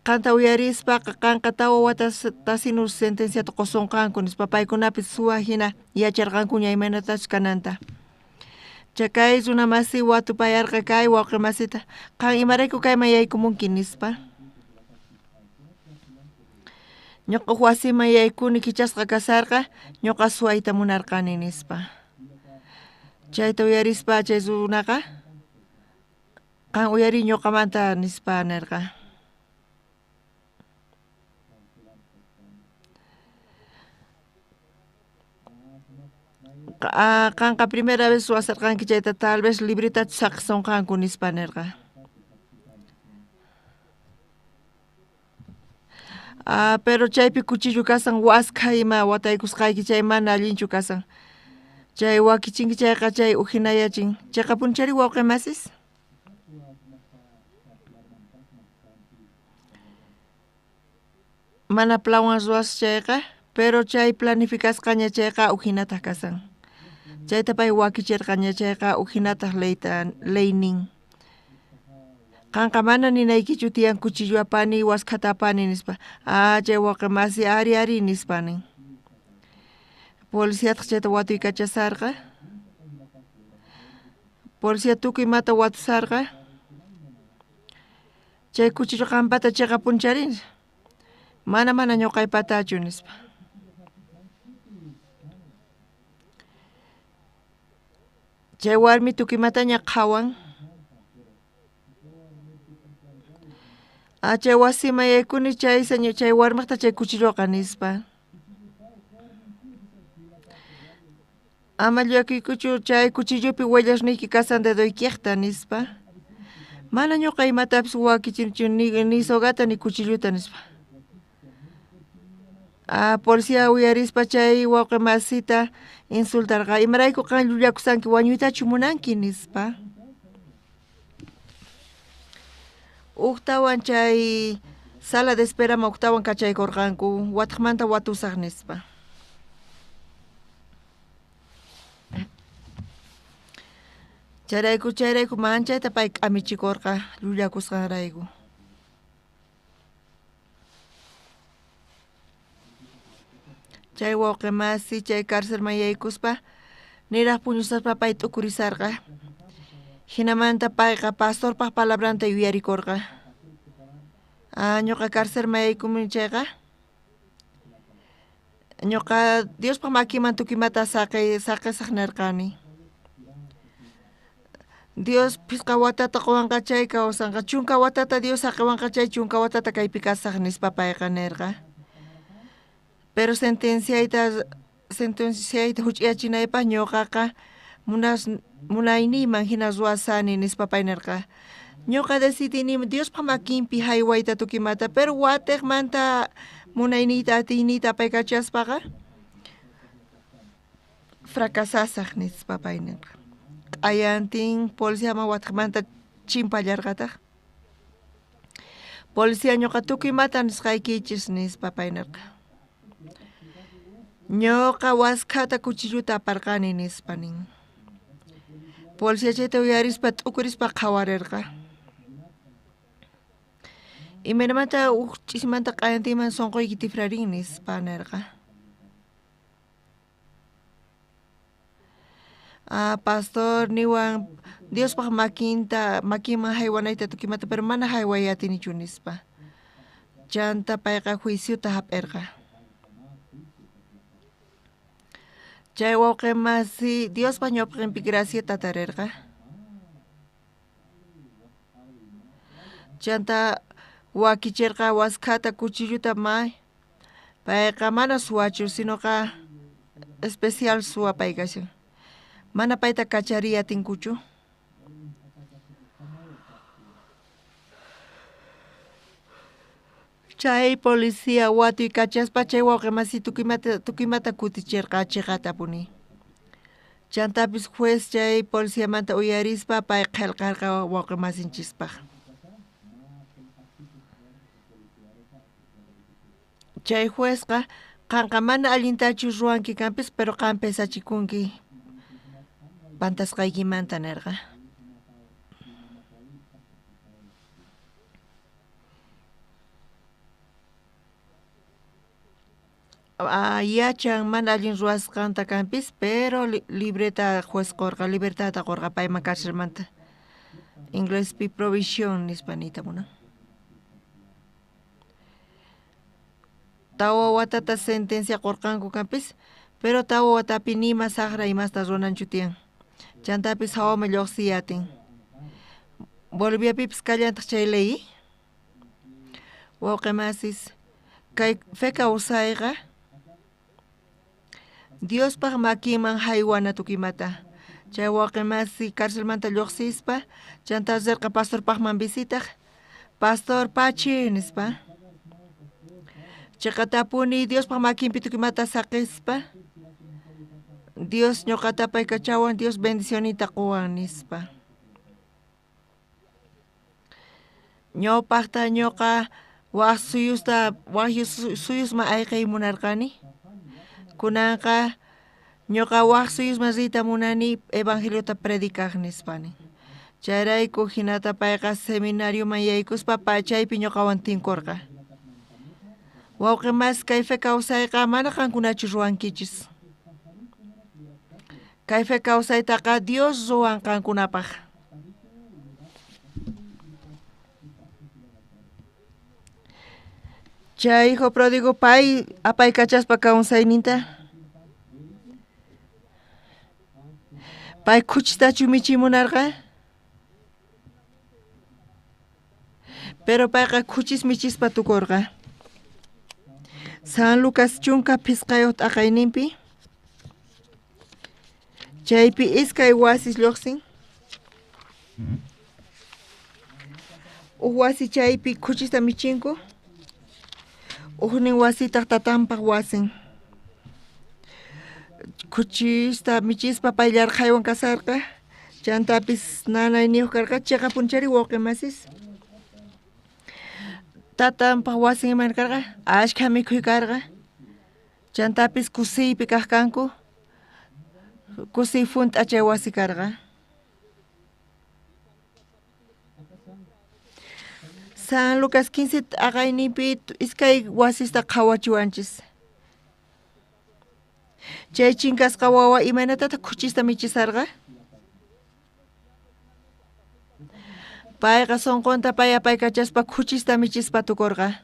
qanta uyarispaqa qanqa 4 watas tasinu sentenciata qusunqanku nispa paykunapis suwa hina yacharqankuña imaynatachus kananta. Chakay runamasi watupayarqa kay wawqimasita qan imarayku kayman yaykumunki nispa. Ñuqa wasiman yaykuni kichasqa kasarqa ñuqa suwayta munarqani nispa. Chayta uyarispa chay runaqa qan uyari ñuqamanta nispa nirqa. Qanqa primera vez suwasarqanki chayta tal vez libritachu saqisonqanku nispa nirqa. Ah, pero chaypi cuchillo kasan waskha ima wataykusqayki chay mana allinchu kasan. Chay wakichinki chayqa chay ujinayachin. Chiqapunchari wawqi masis? Mana planwan ruwas chayqa, pero chay planificasqaña chayqa ujinataq kasan. Chayta pay wakichirqaña chayqa ujinataq leyta leynin. Qanqa mana ninaykichu tiyan cuchillo apani waskhata apani nispa. Ah, chay wawqi masi ari ari nispa nin. Policiataq chayta watuykachasarqa. Policía tukuy imata watusarqa. Chay cuchillo qanpata chiqapuncharin. Mana mana ñuqaypatachu nispa. Chay warmi tukuy imataña qhawan. Chay wasiman yaykuni chay señor chay warmajta chay cuchilloqa nispa. Ama llakiykuchu chay cuchillopi huellasniyki kasan dedoykiqta nispa. Mana ñuqa imatapis wakichinichu ni sogata ni cuchilluta nispa. Policía uyarispa chay wawqi masita insultarqa imarayku qan llullakusanki wañuytachu munanki nispa. Uktawan chay sala de esperaman uktawan kachaykurqanku wataqmanta watusaq nispa. Chayrayku manchayta pay k'amichikurqa llullakusqanrayku. Chay wawqi masi chay carcelman yaykuspa niraq puñusaspa pay t'ukurisarqa. Hinamanta payqa pastorpaq palabranta yuyarikurqa. Ñuqa carcelman yaykumuni chayqa ñuqa Diospaq makiman tukimata saqisaq nirqani. Dios phisqa watata quwanqa chay kawsanqa, 10 watata Dios saqiwanqa chay 10 watata kaypi kasaq nispa payqa nirqa. Pero sentenciayta huch'iyachinaypaq ñuqaqa munayniyman hina ruwasani nispa pay nirqa. Ñuqa decidini Diospaq makinpi haywayta tukimata, pero watiqmanta munayniyta atiyniyta apaykachaspaqa fracasasaq nispa pay nirqa. Q'ayantin policiaman watiqmanta chimpallarqataq. Policía ñuqa tukuymata nisqaykichis nispa pay nirqa. Ñuqa waskhata cuchilluta aparqani nispa nin. Policía chayta uyarispa t'ukurispa qhawarirqa. Imaynamanta uj ch'isimanta q'ayantinman sunquyki tifrarin nispa nirqa. Pastor niwan Diospaq makinman haywanayta tukimata, pero mana hayway atinichu nispa. Chanta payqa juiciota hap'irqa. Chay wawqi masi Diospaq ñawpaqinpi graciata tarirqa. Chanta wakichirqa waskhata cuchilluta may payqa mana suwachu sinoqa especial suwa pay kashan. Mana payta kachariy atinkuchu. Chay policía watuy kachaspa chay wawqi masi tukuymata kutichirqa chiqatapuni. Chantapis juez chay policiamanta uyarispa pay qillqarqa wawqi masinchispaq. Chay juezqa qanqa mana allintachu ruwanki kanpis, pero qan pesachikunki pantasqaykimanta nirqa. Yachan mana allin ruwasqanta kanpis, pero libreta juez qurqa, libertadta qurqa payman carcelmanta. Inglespi provisión nispa niyta munan. 4 watata sentencia qurqanku kanpis, pero 4 watapi nima saqra imasta ruwananchu tiyan. Chantapis hawaman lluqsiy atin. Boliviapipis kallantaq chay ley. Wawqi masis, kay fe kawsayqa Diospaq makinman haywana tukimata. Chay wawqi masi carcelmanta lluqsispa, chanta rirqa pastorpaqman visitaq. Pastor pachi nispa. Chiqatapuni Diospaq makinpi tukimata saqispa. Dios ñuqata paykachawan, Dios bendicionita quwan nispa. Ñawpaqta ñuqa waj suyusman ayqay munarqani. Kunanqa ñuqa waj suyusman riyta munani evangeliota predicaq nispani. Chayrayku hinata payqa seminarioman yaykuspa chaypi ñuqawan tinkurqa. Wawqi masi kay fe kawsayqa mana qankunachu ruwankichis. Kay fe kawsaytaqa Dios ruwan qankunapaq. Chay hijo pródigo pay apaykachaspa kawsayninta. Pay khuchitachu michimunarqa. Pero payqa khuchis michispa tukorqa. San Lucas 15 t'aqayninpi chaypi iskay wasis lluqsin. Uj wasi chaypi khuchista michinku, ujnin wasitaq tatanpaq wasin. Khuchista michispa pay llarqhaywan kasarqa, chantapis nanayniyuq karqa, chiqapunchari wawqi masis. Tatanpaq wasin imayna karqa, ashkha mikhuy karqa, chantapis kusiypi kaq kanku, kusiy junt'a chay wasi karqa. San Lucas 15 t'aqayninpi iskay wasista qhawachiwanchis. Chay chinkasqa wawa imaynatataq khuchista michisarqa? Payqa sunqunta pay apaykachaspa khuchista michispa tukurqa.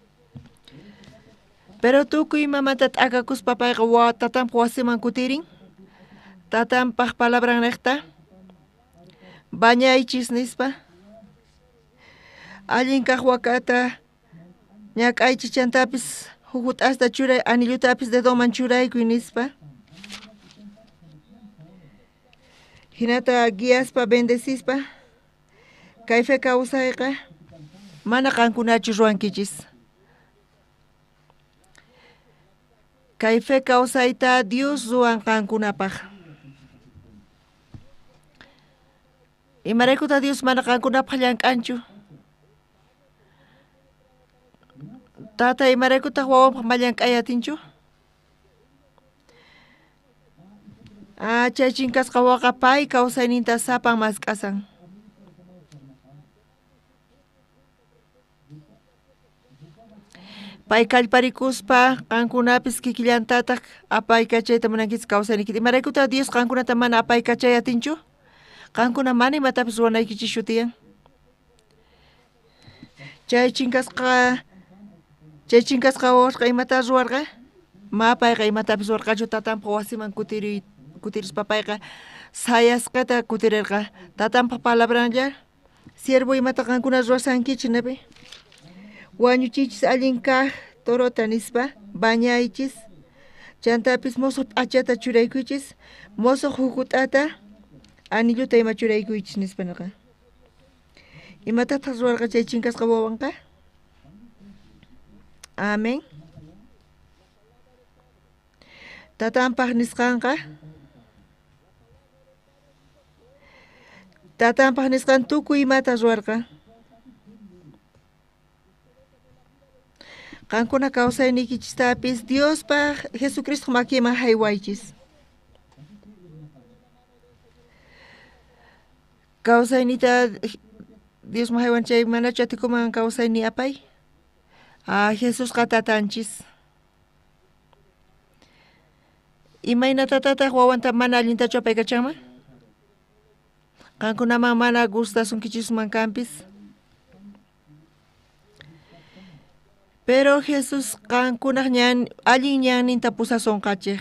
Pero tukuy imamanta t'akakuspa payqa tatanpaq wasiman kutirin. Tatanpaq palabran niqta bañaychis nispa. Allin kaq wakata ñak'aychis chantapis hukut'asta churay, anillutapis dedoman churaykuy nispa. Hinata guiaspa bendecispa kay fe kawsayqa mana qankunachu ruwankichis. Kay fe kawsayta Dios ruwan qankunapaq. Imaraykuta Dios mana qankunapaq llank'anchu? Tata imaraykutaq wawanpaq ma llank'ay atinchu? Chay chinkasqa wawaqa pay kawsayninta sapan mask'asan. Pay kallparikuspa qankunapis kikillantataq apaykachayta munankichis kawsayniykita. Imaraykutaq Dios qankunata mana apaykachay atinchu? Qankuna mana imatapis ruwanaykichischu tiyan. Chay chinkasqa wawasqa imata ruwarqa? Ma payqa imatapis ruwarqachu, tatanpaq wasiman kutirispa payqa sayasqata kutirirqa. Tatanpaq palabranlla, siervo imata qankuna ruwasankichis napi? Wañuchichis allin kaq torota nispa, bañaychis, chantapis mosoq p'achata churaykuychis, mosoq hukut'ata, anilluta ima churaykuychis nispa nirqa. Imatataq ruwarqa chay chinkasqa wawanqa? Amén. Tatanpaq nisqanqa, tatanpaq nisqan tukuy imata ruwarqa. Qankuna kawsaynikichistapis Diospaq Jesucristo makiman haywaychis. Kawsaynita Diosman haywan chay manachu atikuman kawsayni apay? Jesusqa tatanchis. Imaynatataq wawanta mana allintachu apaykachanman? Qankunaman mana gustasunkichisman kanpis. Pero Jesús qankunaq ñan allin ñanninta pusasunqachej.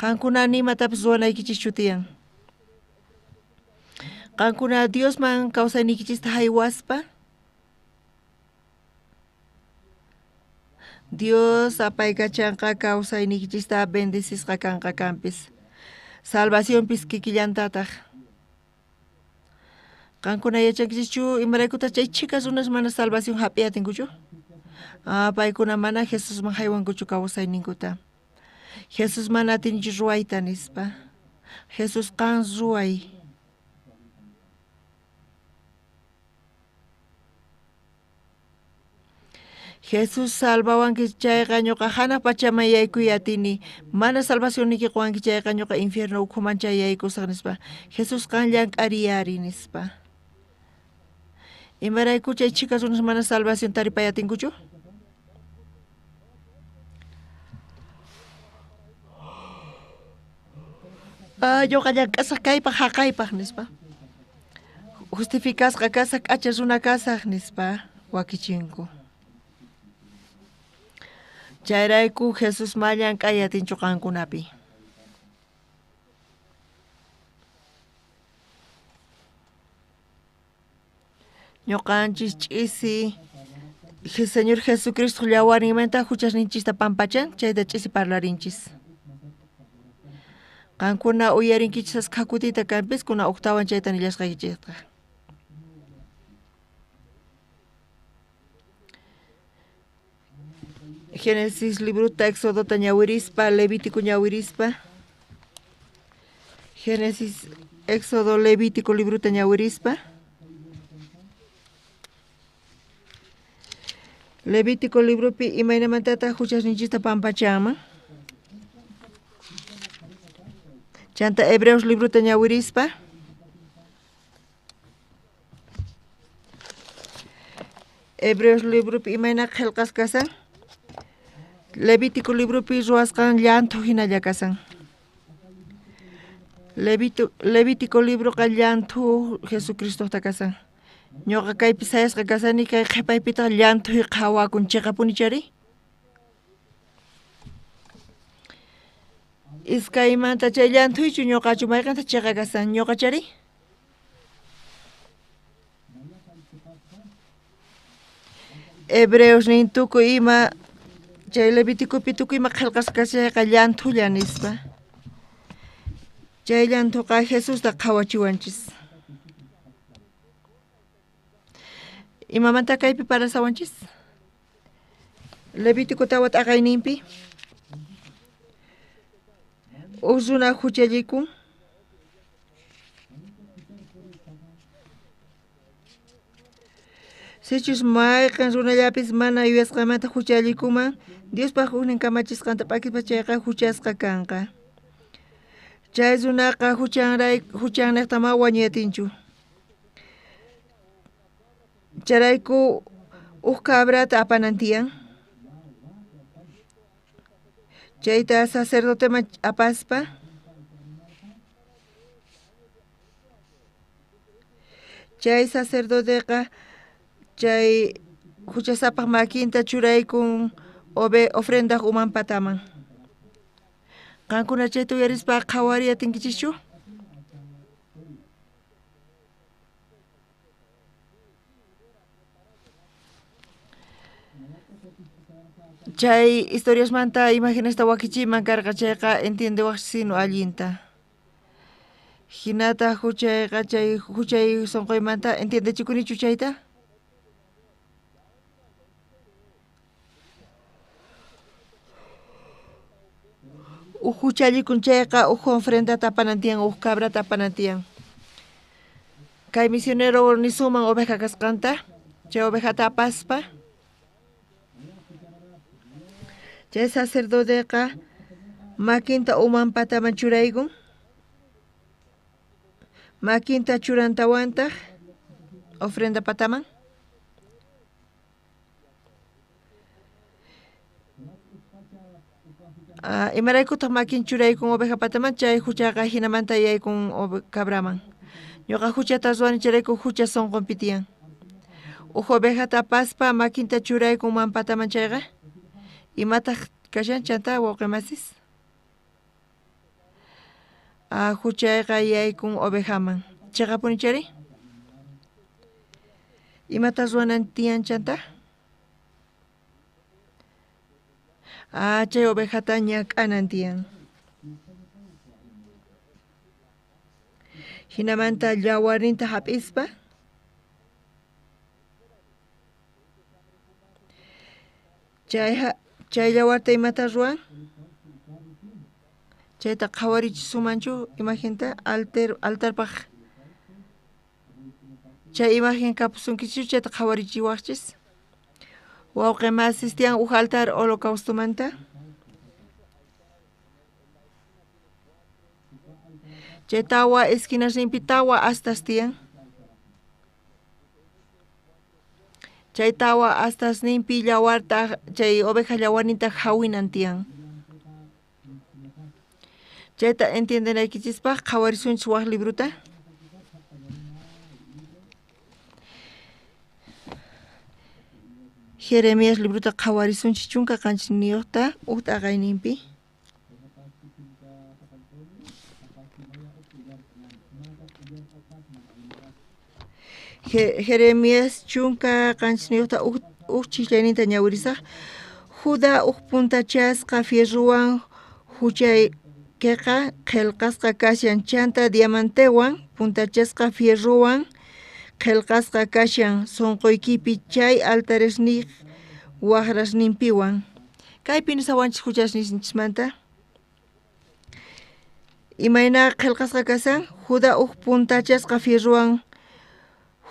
Qankuna nimatapis ruwanaykichischu tiyan. Qankuna Diosman kawsaynikichista haywaspa Dios apaykachanqa kawsaynikichista bendecisqa kanqa kanpis. Salvacionpis kikillantataq. Qankuna yachankichischu imaraykutaq chay chhika runas mana salvación hap'iy atinkuchu? Paykuna mana Jesusman haywankuchu kawsayninkuta. Jesús mana atinchu ruwayta nispa. Jesús qan ruway. Jesús salvawanki chayqa ñuqa hanaq pachaman yaykuy atini. Mana salvacionniyki quwanki chayqa ñuqa infierno ukhuman chay yaykusaq nispa. Jesús qan llank'ariyari nispa. Imarayku chay chhika runas mana salvación taripay atinkuchu? Ñuqa llank'asaq kaypaq haqaypaq nispa. Justificasqa kasaq k'acha runa kasaq nispa wakichinku. Chayrayku Jesús ma llank'ay atinchu qankunapi. Ñuqanchis ch'isi Señor Jesucristo llawarinmanta huchasninchista pampachan, chayta ch'isi parlarinchis. Qankuna uyarinkichis askha kutita kanpis kuna uqtawan chayta nillasqaykichikta. Génesis librota, Éxodota ñawirispa, Levítico ñawirispa. Génesis, Éxodo, Levítico librota ñawirispa. Levítico libropi imaynamantata huchasninchista pampachanman. Chanta Hebreos librota ñawirispa. Hebreos libropi imayna qillqasqa kasan. Levítico libropi ruwasqan llanthu hinalla kasan. Levítico libroqa llanthu Jesucristota kasan. Ñuqa kaypi sayasqa kasani kay qhipaypitaq llanthuy qhawakun chiqapuni chari. Iskaymanta chay llanthuychu ñuqachu mayqanta chiqa kasan ñuqa chari. Hebreos nin tukuy ima chay Levíticopi tukuy ima qillqasqa kashayqa llanthulla nispa. Chay llanthuqa Jesusta qhawachiwanchis. Imamanta kaypi parasawanchis? Levítico tawa t'aqayninpi uj runa huchallikun. Sichus mayqin runallapis mana yuyasqamanta huchallikuman, Diospaq huknin kamachisqanta p'akispa chayqa huchasqa kanqa. Chay runaqa huchanniqta ma wañuyatinchu. Chayrayku uj cabrata apanan tiyan. Chayta sacerdoteman apaspa chay sacerdoteqa chay huchasapaq makinta churaykun ofrendaq uman pataman. Qankuna chayta uyarispa qhawariy atinkichischu? Chay historiasmanta imagenesta wakichiyman karqa chayqa entiendewaqsinu allinta. Hinata huchayqa chay huchay sunquymanta entiendechikunichu chayta? Uj huchallikun chayqa uj ofrendata apanan tiyan, uj cabrata apanan tiyan. Kay misionero nisuman oveja kasqanta, chay ovejata apaspa. Chay sacerdoteqa makinta uman pataman churaykun. Makinta churantawantaq ofrenda pataman. Imaraykutaq makin churaykun oveja pataman, chay huchaqa hinamanta yaykun cabraman. Ñuqa huchata ruwani chayrayku hucha sunqunpi tiyan. Uj ovejata apaspa makinta churaykun uman pataman chayqa imataq kashan chanta wawqimasis? Huchayqa yaykun ovejaman. Chiqapuni chari? Imata ruwanan tiyan chanta? Chay ovejata ñak'anan tiyan. Hinamanta llawarninta hap'ispa chay llawarta imata ruwan? Chayta qhawarichisumanchu imagenta altarpaq chay imagen kapusunkichu chayta qhawarichiwaqchis. Wawqi masis tiyan uj altar holocaustomanta. Chay tawa esquinasninpi tawa astas tiyan. Chay tawa astasninpi llawarta chay oveja llawarninta hawinan tiyan. Chayta entiendenaykichispaq qhawarisunchis waq librota. Jeremías librota qhawarisunchis 17 uj t'aqayninpi. Jeremías 17 uj chislayninta ñawirisaj. Judá uj puntachasqa fierrowan huchaykiqa qhelqasqa kashan, chanta diamantewan puntachasqa fierrowan qhelqasqa kashan sonqoykipi chay altaresniq wajrasninpiwan. Kaypi nisawanchis huchasninchismanta. Imayna qhelqasqa kashan? Judá uj puntachasqa fierrowan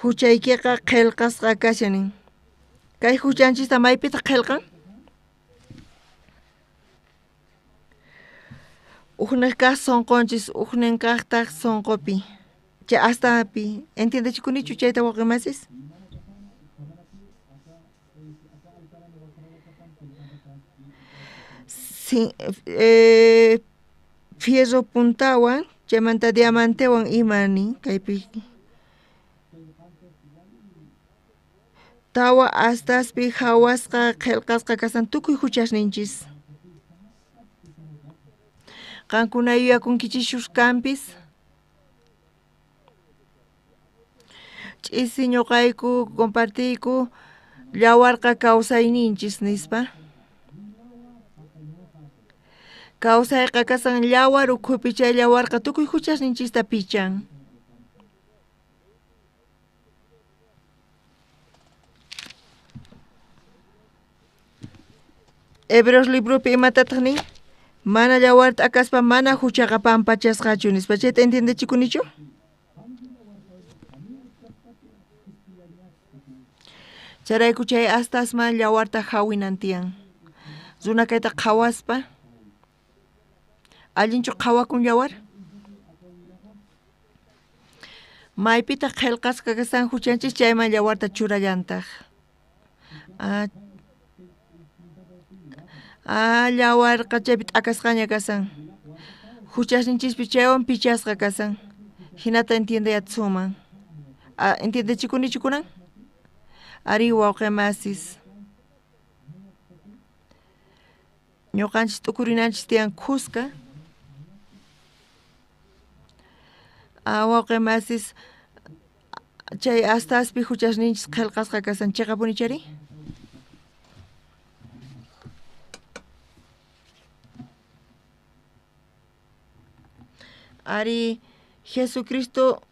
huchaykiqa qhelqasqa kashan nin. Kay huchanchista maypitaq qhelqan? Ujnej kaq sonqonchis, ujnin kaqtaq sonqopi. Chay astapi, ¿entiendechikunichu chayta wawqimasis? Fierro puntawan, chaymanta diamantewan ima nin kaypi. Tawa astaspi hawasqa qhelqasqa kasan tukuy huchasninchis. Qankuna yuyakunkichishus kanpis? Ch'isi ñuqayku compartiyku llawarqa kawsayninchis nispa. Kawsayqa kasan llawar ukhupi, chay llawarqa tukuy huchasninchista pichan. Hebreos libropi imatataq nin? Mana llawarta akaspa mana huchaqa pampachasqachu nispa. Chayta entiendechikunichu? Chayrayku chay astasman llawarta hawinan tiyan. Runa kayta qhawaspa, allinchu qhawakun llawar? Maypitaq qhelqasqa kasan huchanchis chayman llawarta churallantaq. Llawarqa chaypi t'akasqaña kasan. Huchasninchispi chaywan pichasqa kasan. Hinata entiendeyatsuman. ¿Entiendechikunichu kunan? Ari wawqimasis. Ñuqanchis t'ukurinanchis tiyan khuska. Wawqimasis chay astaspi huchasninchis qhelqasqa kasan chiqapuni chari? Ari Jesucristo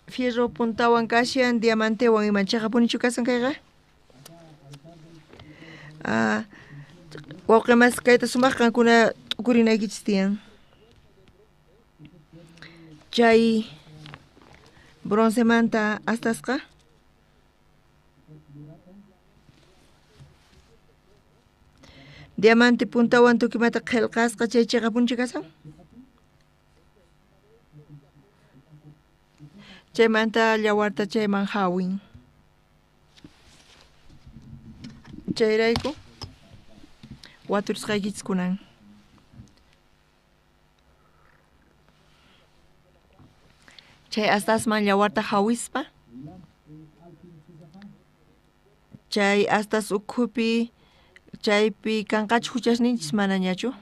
fierro puntawan kashan diamantewan iman chiqapunichu kasan kayqa? Wawqimasis kayta sumaq qankuna t'ukurinaykichis tiyan. Chay broncemanta astasqa diamante puntawan tukimata qhelqasqa chay chiqapunichu kasan? Chaymanta llawarta chayman hawin. Chayrayku waturisqaykichis kunan. Chay astasman llawarta hawispa, chay astas ukhupi chaypi kanqachu huchasninchis manañachu?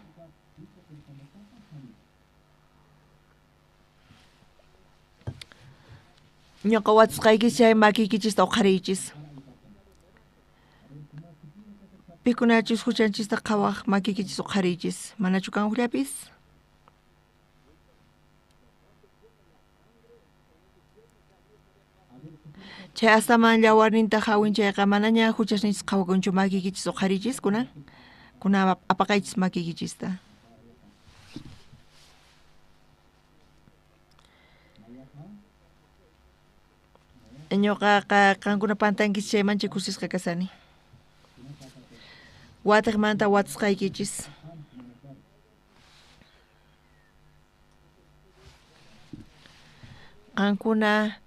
Ñuqa watusqaykichis chay makiykichista uqhariychis. Pikunachus huchanchista qhawaq makiykichis uqhariychis. Manachu kan hukllapis? Chay astaman llawarninta hawin chayqa manaña huchasninchis qhawakunchu makiykichis uqhariychis kunan. Kunan apaqaychis makiykichista. Ñuqaqa qankuna pantankichis chaymancha kusisqa kasani. Watiqmanta watusqaykichis. Qankuna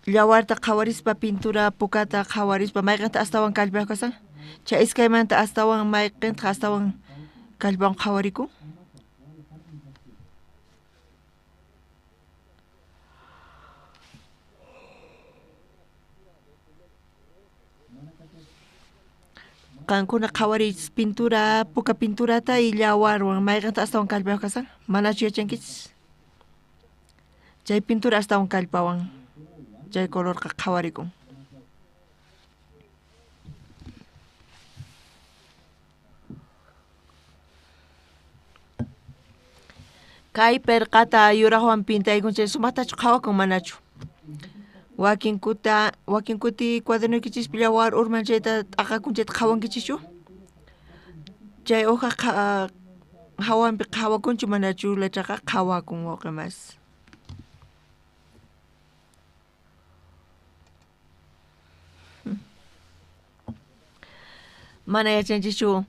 llawarta qhawarispa pintura pukata qhawarispa mayqinta astawan kallpayuq kasan? Chay iskaymanta astawan mayqinta astawan kallpawan qhawarikun? Qankuna qhawariychis pintura, puka pinturata y llawarwan mayqinta astawan kallpayuq kasan? Manachu yachankichis? Chay pintura astawan kallpawan chay colorqa qhawarikun. Kay perqata yuraqwan pintaykun chay sumaqtachu qhawakun manachu. Wakin kuti cuadernoykichispi yawar urman chayta t'aqakun chayta qhawankichischu? Chay hoja hawanpi qhawakunchu manachu letraqa qhawakun wawqi mas. Mana yachanchischu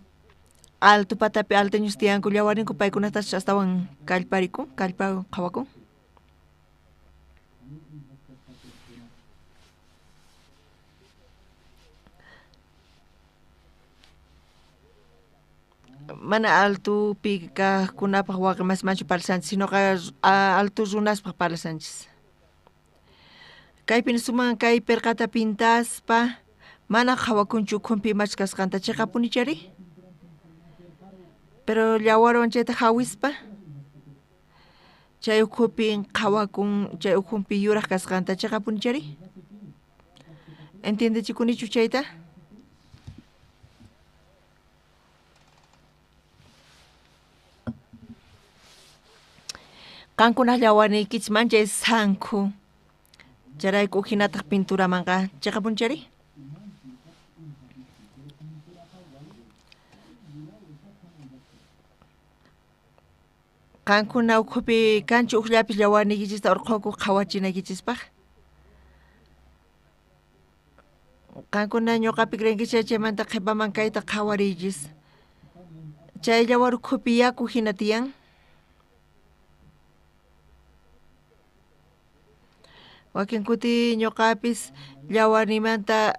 alto patapi alteños tiyanku llawarninku paykunatachu astawan kallparikun kallpa qhawakun. Mana altopi kaqkunapaq waqi masmanchu parlashanchis, sinoqa alto runaspaq parlashanchis. Kaypin suman kay perqata pintaspa mana qhawakunchu ukhunpi imachus kasqanta chiqapunichari. Pero llawarwan chayta hawispa chay ukhupi qhawakun chay ukhunpi yuraq kasqanta chiqapunichari. Entiendechikunichu chayta? Qankunaq llawarniykichis manchay sankhu chayrayku uhinataq pinturamanqa chiqapunchari. Qankuna ukhupi kanchu ukllapis llawarniykichista urqhuku qhawachinaykichispaq. Qankuna ñuqapi creenkichis chaymanta qhipaman kayta qhawariychis. Chay llawar ukhupi yaku hina tiyan. Wakin kuti ñuqapis llawarniymanta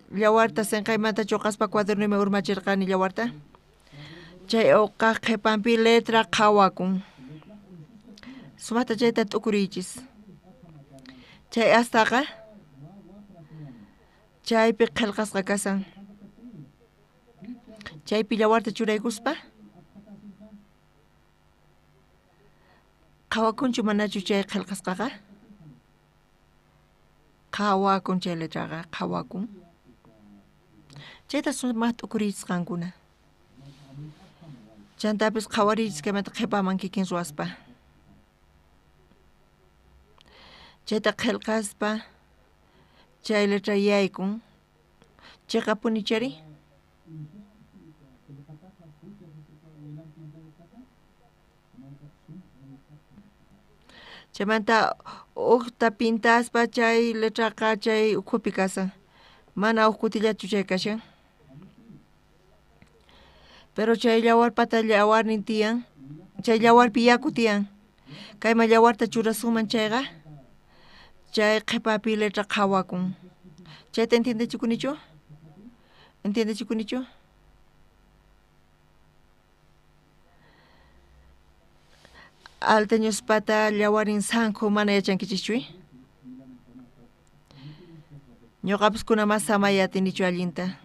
llawarta sinqaymanta chuqaspa cuadernuyman urmachirqani llawarta. Chay uqaq qhipanpi letra qhawakun. Sumaqta chayta t'ukuriychis. Chay astaqa chaypi qillqasqa kasan. Chaypi llawarta churaykuspa qhawakunchu manachu chay qillqasqaqa? Qhawakun chay letraqa qhawakun. Chayta sumaq t'ukuriychis qankuna. Chantapis qhawariychis kaymanta qhipaman kikin ruwaspa. Chayta qillqaspa chay letra yaykun. Chiqapunichari? Chaymanta uqta pintaspa chay letraqa chay ukhupi kasan. Mana uq kutillachu chay kashan. Pero chay llawarpata llawarnin tiyan. Chay llawarpi yaku tiyan. Kayman llawarta churasunman chayqa chay qhipapi letra qhawakun. Chayta entiendechikunichu? Entiendechikunichu? Alteñospata llawarin sankhu mana yachankichischu. Ñuqapis kuna mas samay atinichu allinta.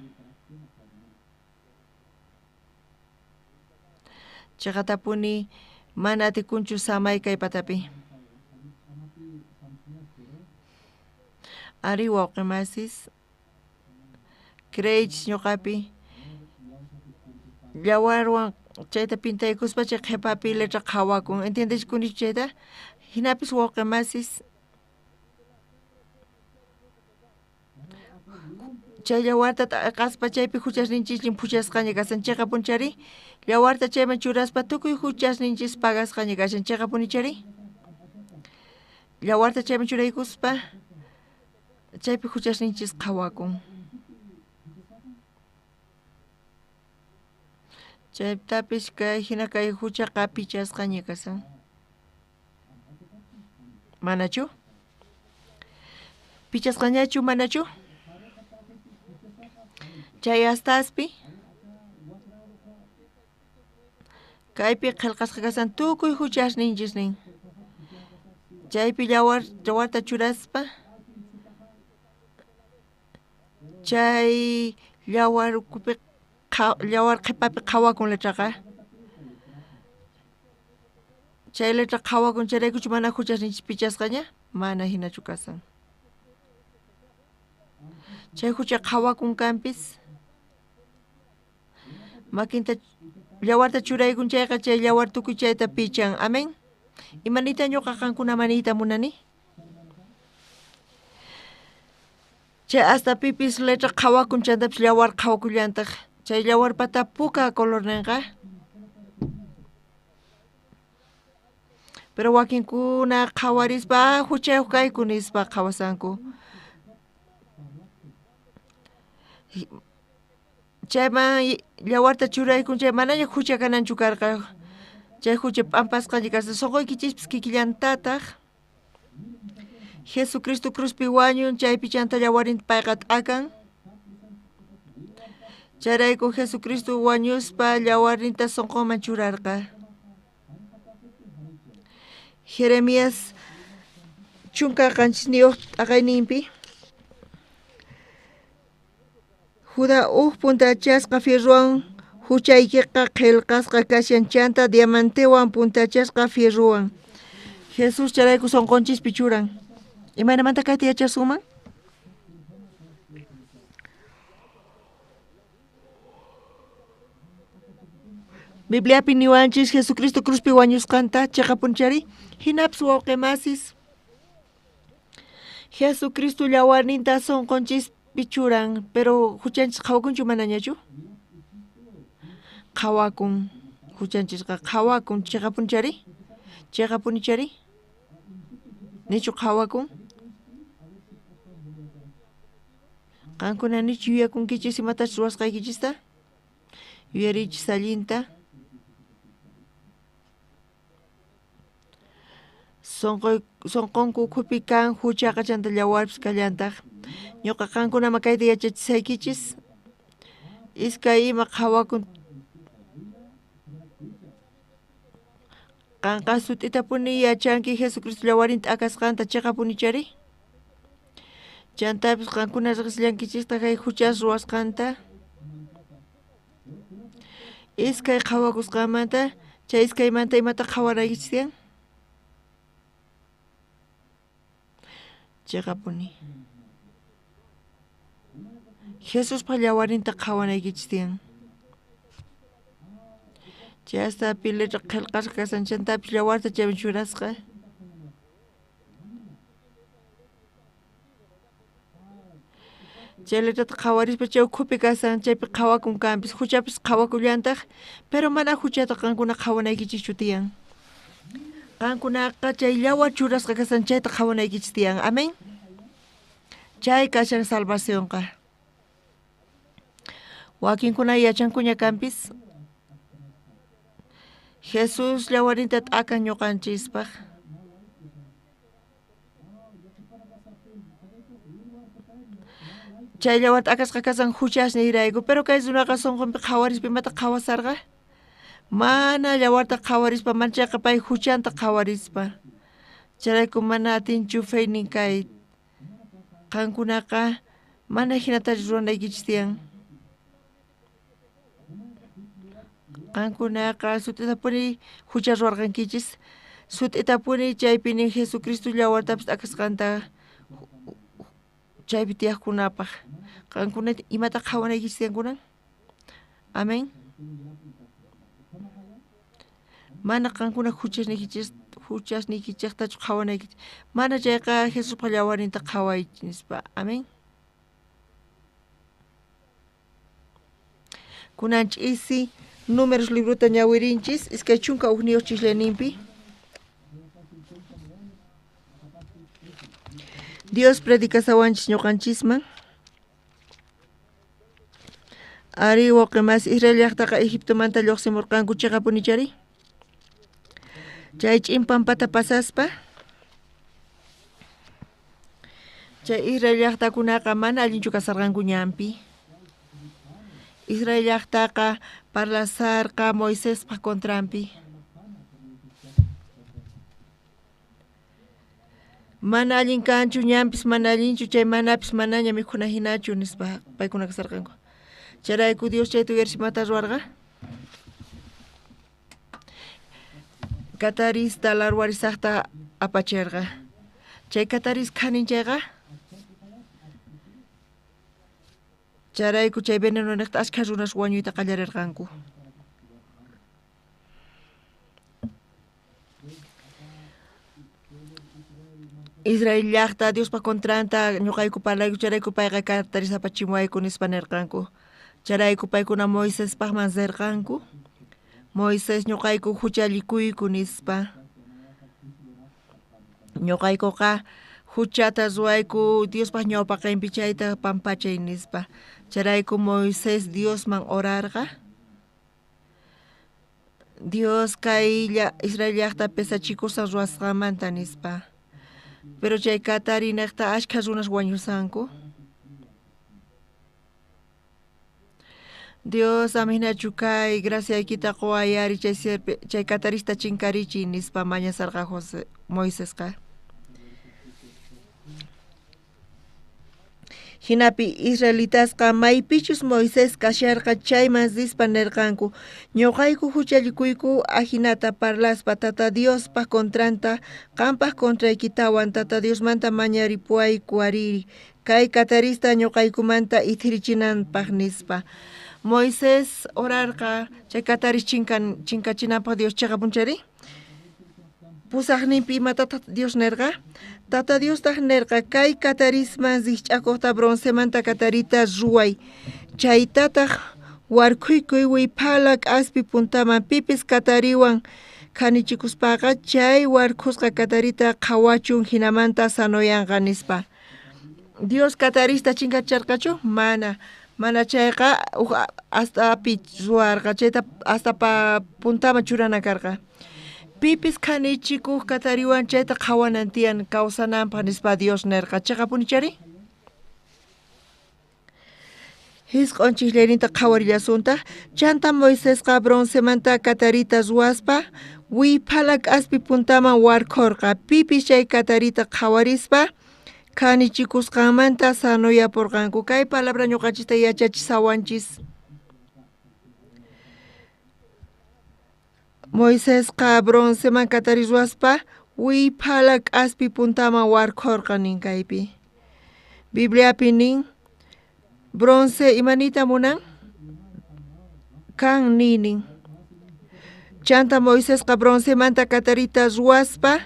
Chiqatapuni mana atikunchu samay kay patapi. Ari wawqi masis creeychis ñuqapi llawarwan chayta pintaykuspa chay qhipapi letra qhawakun. Entiendechikunichu chayta? Hinapis wawqi masis chay llawarta t'aqaspa chaypi huchasninchis phuchasqaña kasan chiqapunchari. Llawarta chayman churaspa tukuy huchasninchis pagasqaña kashan chiqapunichari. Llawarta chayman churaykuspa chaypi huchasninchis qhawakun. Chaytapis kay hina kay huchaqa pichasqaña kasan. Manachu? Pichasqañachu manachu? Chay astaspi kaypi qillqasqa kasan tukuy huchasninchis nin. Chaypi llawarta churaspa chay llawar ukhupi llawar qhipapi qhawakun letraqa. Chay letra qhawakun chayraykuchu mana huchasninchis pichasqaña? Mana hinachu kasan. Chay hucha qhawakun kanpis. Makinta llawarta churaykun chayqa chay llawar tukuy chayta pichan. Amén. Imanita ñuqa qankunaman niyta munani? Chay hasta pipis letra qhawakun chantapis llawar qhawakullantaq. Chay llawarpata puka colorninqa. Pero wakinkuna qhawarispa huchayuq kayku nispa qhawasanku. Chayman llawarta churaykun chay manaña hucha kananchu karqa. Chay hucha p'ampasqaña kasqa sunquykichispis kikillantataq. Jesucristo cruzpi wañun chaypi chanta llawarinta payqa t'akan. Chayrayku Jesucristo wañuspa llawarinta sunqunman churarqa. Jeremías 17 t'aqayninpi Judá uj puntachasqa fierrowan huchaykiqa qillqasqa kashan chanta diamantewan puntachasqa fierrowan. Jesús chayrayku sunqunchispi churan. Imaynamanta kayta yachasunman? Bibliapi niwanchis Jesucristo cruzpi wañusqanta chiqapunchari hinapis wawqimasis Jesucristo llawarninta sunqunchispi churan, pero huchanchis qhawakunchu manañachu? Qhawakun, huchanchisqa qhawakun chiqapunchari? Chiqapunichari? Nichu qhawakun? Qankuna nichu yuyakunkichis imatachus ruwasqaykichista? Yuyarichis allinta. Sunqunku ukhupi kan huchaqa chanta llawarpis kallantaq. Ñuqa qankunaman kayta yachachisaykichis. Iskay ima qhawakun. Qanqa sut'itapuni yachanki Jesucristo llawarinta t'akasqanta chiqapunichari? Chantapis qankuna riqsillankichistaq kay huchas ruwasqanta. Iskay qhawakusqanmanta chay iskaymanta imata qhawanaykichis tiyan? Chiqapuni. Jesuspa llawarinta qhawanaykichis tiyan. Chay hasta pi letra qillqasqa kashan chantapis llawarta chayman churasqa. Chay letrata qhawarispa chay ukhupi kashan chaypi qhawakun kanpis huchapis qhawakullantaq, pero mana huchata qankuna qhawanaykichischu tiyan. Qankunaqa chay llawar churasqa kashan chayta qhawanaykichis tiyan. Amén. Chay kashan salvacionqa. Wakinkuna yachankuña kanpis. Jesús llawarinta t'akan ñuqanchispaq. Chay llawar t'akasqa kashan huchasniyrayku, pero kay runaqa sunqunpi qhawarispa imata qhawasarqa? Mana llawarta qhawarispa, manchayqa pay huchanta qhawarispa. Chayrayku mana atinchu feynin kay. Qankunaqa mana hinatachu ruwanaykichis tiyan. Qankunaqa sut'itapuni hucha ruwarqankichis. Sut'itapuni chaypi nin Jesucristo llawartapis t'akasqanta chaypi tiyaqkunapaq. Qankuna imata qhawanaykichis tiyan kunan? Amén. Mana qankuna huchasniykichiktachu qhawanaykichis. Mana chayqa Jesuspa llawarinta qhawaychis nispa. Amén. Kunan ch'isi Números librota ñawirinchis 21 chislayninpi. Dios predicasawanchis ñuqanchisman. Ari wawqimas Israel llaqtaqa Egiptomanta lluqsimurqanku chiqapunichari? Chay ch'in pampata pasaspa chay Israel llaqtakunaqa mana allinchu kasarqanku ñanpi. Israel llaqtaqa parlasarqa Moisespa contranpi. Mana allin kanchu ñanpis mana allinchu chay manapis manaña mikhuna hinachu nispa paykuna kasarqanku. Chayrayku Dios chayta uyarispa imata ruwarqa? Katarista larwarisajta apacherqa. Chay kataris khanin chayqa chayrayku chay veneno niqta ashkha runas wañuyta qallarirqanku. Israel llaqta Diospa kontranta ñuqayku parlayku chayrayku payqa kataris apachimuwayku nispa nirqanku. Chayrayku paykuna Moisespaqman rirqanku. Moisés ñuqayku huchallikuyku nispa. Ñuqaykuqa huchata ruwayku Diospaq ñawpaqinpi chayta pampachay nispa. Chayrayku Moisés Diosman orarqa. Dios kay Israel llaqta pesachikusqa ruwasqanmanta nispa. Pero chay katari niqta ashkha runas wañusanku. Dios amihinachu kay graciaykita quway ari chay chay katarista chinkarichiy nispa mañasarqa José Moisesqa. Hinapi israelitasqa maypichus Moisés kasharqa chayman rispa nirqanku ñuqayku huchallikuyku ajinata parlaspa Tata Diospaq kontranta qampaq kontraykitawan Tata Diosmanta mañaripuwayku ari kay katarista ñuqaykumanta ithirichinanpaq nispa. Moisés orarqa chay kataris chinkachinanpaq Dios chiqapunchari. Pusaqninpi imatataq Dios nirqa? Tata Diostaq nirqa kay katarisman rikch'akuqta broncemanta katarita ruway. Chaytataq warkhuykuy wiphala k'aspi puntaman pipis katariwan khanichikuspaqa chay warkhusqa katarita qhawachun hinamanta sanoyanqa nispa. Dios katarista chinkacharqachu? Mana. Mana chayqa uj astapi ruwarqa chayta hasta puntaman churana karqa. Pipis khanichikuq katariwan chayta qhawanan tiyan kawsananpaq nispa Dios nirqa. Chiqapunichari? Hisq'on chislayninta qhawarillasuntaq. Chanta Moisesqa broncemanta katarita ruwaspa wiphala k'aspi puntaman warkhurqa. Pipis chay katarita qhawarispa khanichikusqanmanta sanoyapurqanku. Kay palabra ñuqanchista yachachisawanchis. Moisesqa bronceman katari ruwaspa wiphala k'aspi puntaman warkhurqa nin kaypi. Bibliapi nin bronce imanita munan? Kan ninin. Chanta Moisesqa broncemanta katarita ruwaspa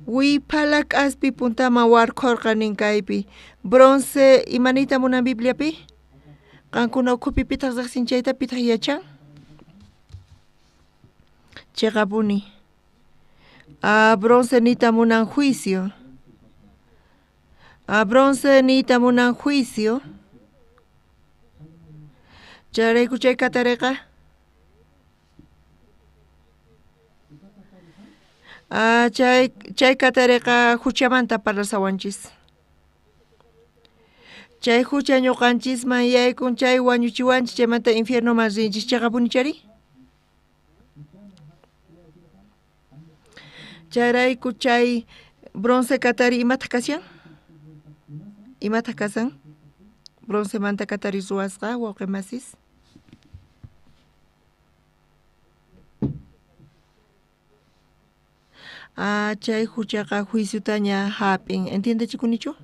wiphala k'aspi puntaman warkhurqa nin kaypi. Bronce imanita munan Bibliapi? Qankuna ukhupi pitaq riqsin chayta pitaq yachan? Chiqapuni. Bronce nita munan juicio. Bronce nita munan juicio. Chayrayku chay katariqa chay katariqa huchamanta parlasawanchis. Chay hucha ñuqanchisman yaykun chay wañuchiwanchis chaymanta infiernoman rinchis. Chiqapunichari? Chayrayku chay bronce katari imataq kashan? Imataq kasan? Broncemanta katari ruwasqa wawqi masis. Chay huchaqa juiciotaña hap'in. ¿Entiendechikunichu?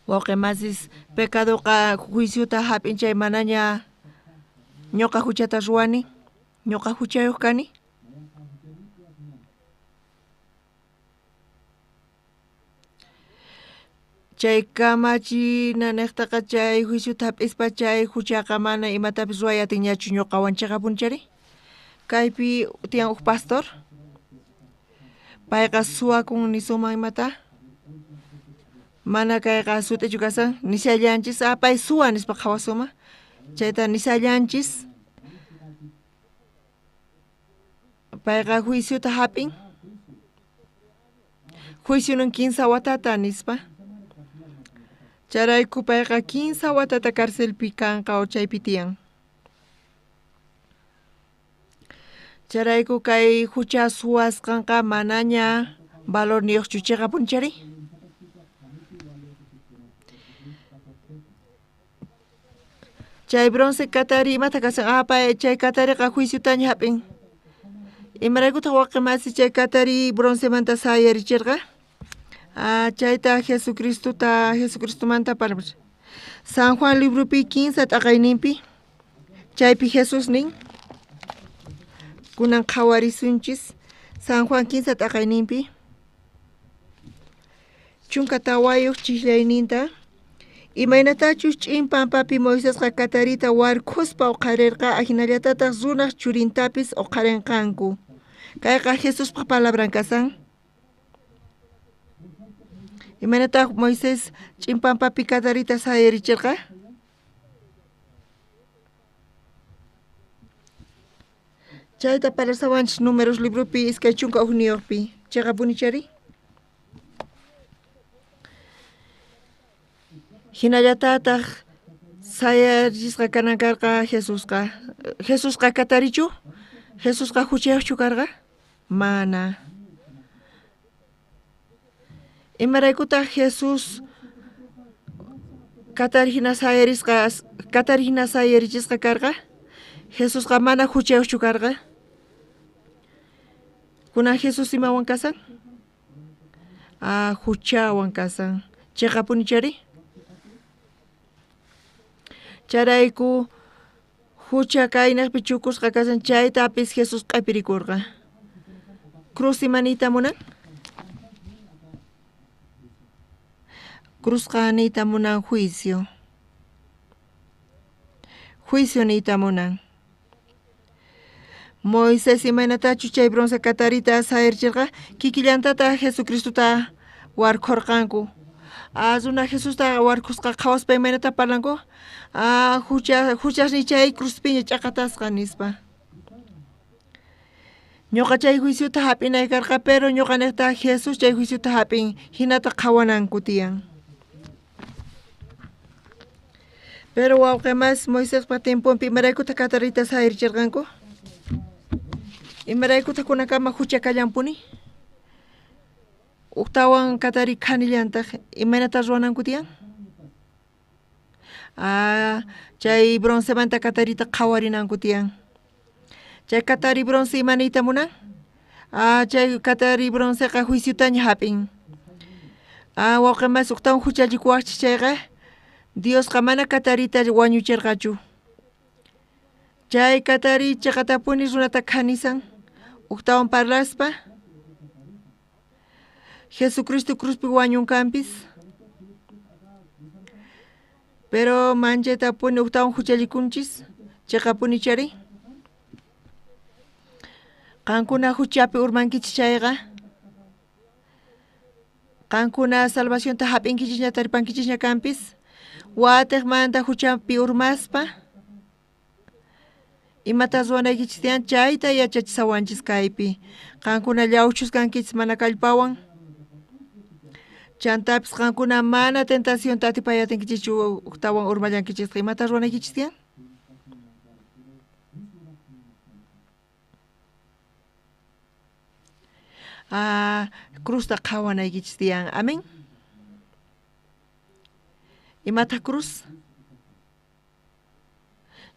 Wawqi masis pecadoqa juiciota hap'in chay manaña ñuqa huchata ruwani, ñuqa huchayuq kani. Chay kamachina niqtaqa chay juiciota hap'ispa chay huchaqa mana imatapis ruway atinñachu ñuqawan chiqapunchari. Kaypi tiyan huk pastor. Payqa suwakun nisuman imata. Mana kayqa sut'ichu kasan nishallanchis pay suwa nispa qhawasuma. Chayta nishallanchis. Payqa juiciota hap'in. Juicio 15 watata nispa. Chayrayku payqa 15 watata carcelpi kanqa o chaypi tiyan. Chayrayku kay hucha suwasqanqa manaña valorniyuqchu chiqapunchari. Chay bronce katari imata kasan apa chay katariqa juiciotaña hap'in. Imaraykutaq waqi masi chay katari broncemanta sayarichirqa? Chayta Jesucristomanta parlamus. San Juan libropi 15 t'aqayninpi chaypi Jesús nin kunan qhawarisunchis San Juan 15 t'aqayninpi 14 chiqllayninta imaynatachus ch'in pampapi Moisesqa katarita warkhuspa uqharirqa ajinallatataq runaq churintapis uqharinqanku. Kayqa Jesuspaq palabran kasan. Imaynataq Moisés ch'in pampapi katarita sayarichirqa? Chayta parlasawanchis Números libropi 21pi. Chayqapuni chari? Hinallatataq sayarichisqa kanan karqa Jesusqa. Jesusqa katarichu? Jesusqa huchayuqchu karqa? Mana. Imaraykutaq Jesús katari hina sayarichisqa karqa? Jesusqa mana huchayuqchu karqa? Kunan Jesús imawan kasan? Huchawan kasan. Chayqapuni chari? Charayku hucha kaynaqpi chukusqa kasan chaytapis Jesús q'apirikurqa. Cruz imaniyta munan? Cruzqa niyta munan juicio. Juicio niyta munan. Moisés imaynatachu chay bronce katarita sayarichirqa kikillantata Jesucristota warkhurqanku. Runa Jesusta warkhusqa qhawaspa imaynata parlanku? Huchasni chay cruzpiña ch'aqatasqa nispa. Ñuqa chay juiciota hap'inay karqa pero ñuqa niqta Jesús chay juiciota hap'in hinata qhawananku tiyan. Pero wawqi mas Moisespa tiemponpi imaraykutaq katarita sayarichirqanku? Imaraykutaq kunankama hucha kallanpuni? Uqtawan katari khanillantaq imaynata ruwananku tiyan? Chay broncemanta katarita qhawarinanku tiyan. Chay katari bronce imaniyta munan? Chay katari bronceqa juiciotaña hap'in. Wawqi mas uqtawan huchallikuwaqchis chayqa Diosqa mana katarita wañuchirqachu. Chay katari chaqatapuni runata khanisan uqtawan parlaspa Jesucristo cruzpi wañunkanpis. Pero manchaytapuni uqtawan huchallikunchis chayqapuni chari? Qankuna huchapi urmankichis chayqa qankuna salvacionta hap'inkichisña taripankichisña kanpis watiqmanta huchapi urmaspa imata ruwanaykichis tiyan chayta yachachisawanchis kaypi. Qankuna llawchus kankichis mana kallpawan chantapis qankuna mana tentacionta atipayatinkichikchu uqtawan urmallankichisqa imata ruwanaykichis tiyan? Cruzta qhawanaykichis tiyan. Amén. Imataq cruz?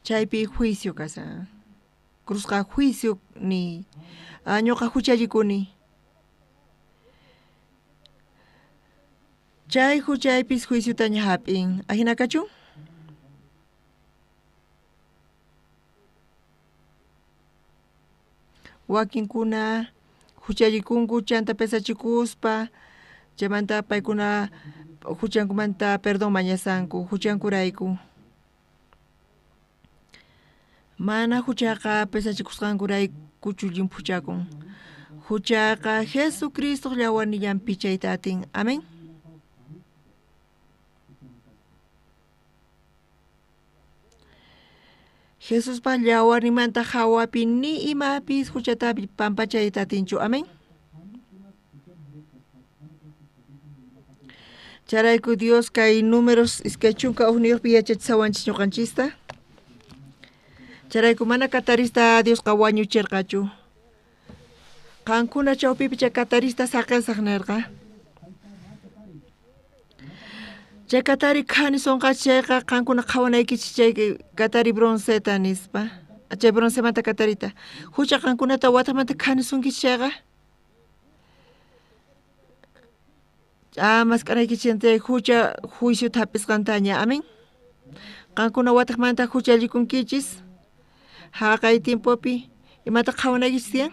Chaypi juicio kasan. Cruzqa juicio ni ñuqa huchallikuni. Chay huchaypis juiciotaña hap'in. Ajinakachu? Wakinkuna huchallikunku chanta pesachikuspa chaymanta paykuna huchankumanta perdón mañasanku huchankurayku. Mana huchaqa pesachikusqankuraykuchu llimphuchakun. Huchaqa Jesucristo llawarnillanpi chayta atin. Amén. Jesuspa llawarninmanta hawapi ni imapis huchatapi pampachayta atinchu. Amén. Charayku Dios kay Números 21pi yachachisawanchis ñuqanchista. Charayku mana katarista Diosqa wañuchirqachu. Qankuna chawpipi chay katarista saqesaq nirqa. Chay katari khanisonqachis chayqa qankuna qhawanaykichis chay katari bronceta nispa. Chay broncemanta katarita. Hucha qankunata watamanta khanisunkichis chayqa. Mask'anaykichis chay hucha juicio hapisqantaña. Amén. Qankuna wataqmanta huchallikunkichis. Haqay tiempopi imata qhawanaykichis tiyan?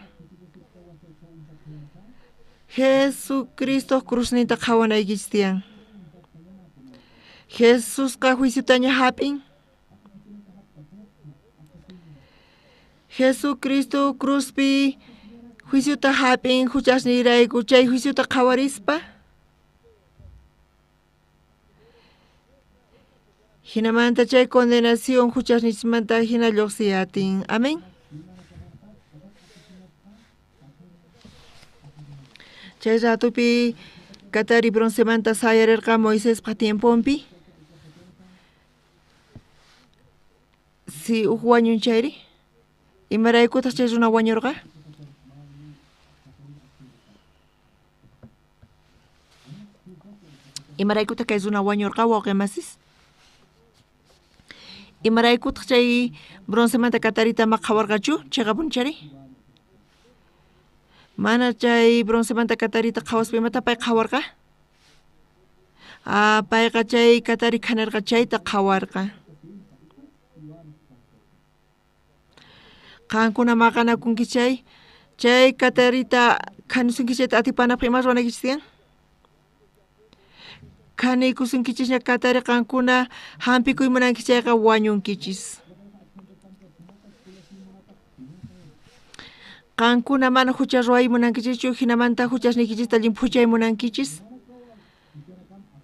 Jesucristo cruzninta qhawanaykichis tiyan. Jesusqa juiciotaña hap'in. Jesucristo cruzpi juiciota hap'in huchasniyrayku chay juiciota qhawarispa. Hinamanta chay condenación huchasnichismanta hina lluqsiyatin. Amén. Chay ratupi katari broncemanta sayarirqa Moisespa tiemponpi. Si uj wañun chayri, imaraykutaq chay runa wañurqa? Imaraykutaq kay runa wañurqa wawqimasis? Imaraykutaq chay broncemanta katarita ma qhawarqachu? Chiqapuni chayri? Mana chay broncemanta katarita qhawaspa imata pay qhawarqa? Payqa chay katari khanarqa chayta qhawarqa. Qankuna maqanakunki chay, chay katarita khanisunki chayta atipanapaq ima ruwanaykichis tiyan? Khaniykusunkichisña katari qankuna hampikuy munanki chayqa wañunkichis. Qankuna mana hucha ruway munankichischu, hinamanta huchasniykichista llimphuchay munankichis.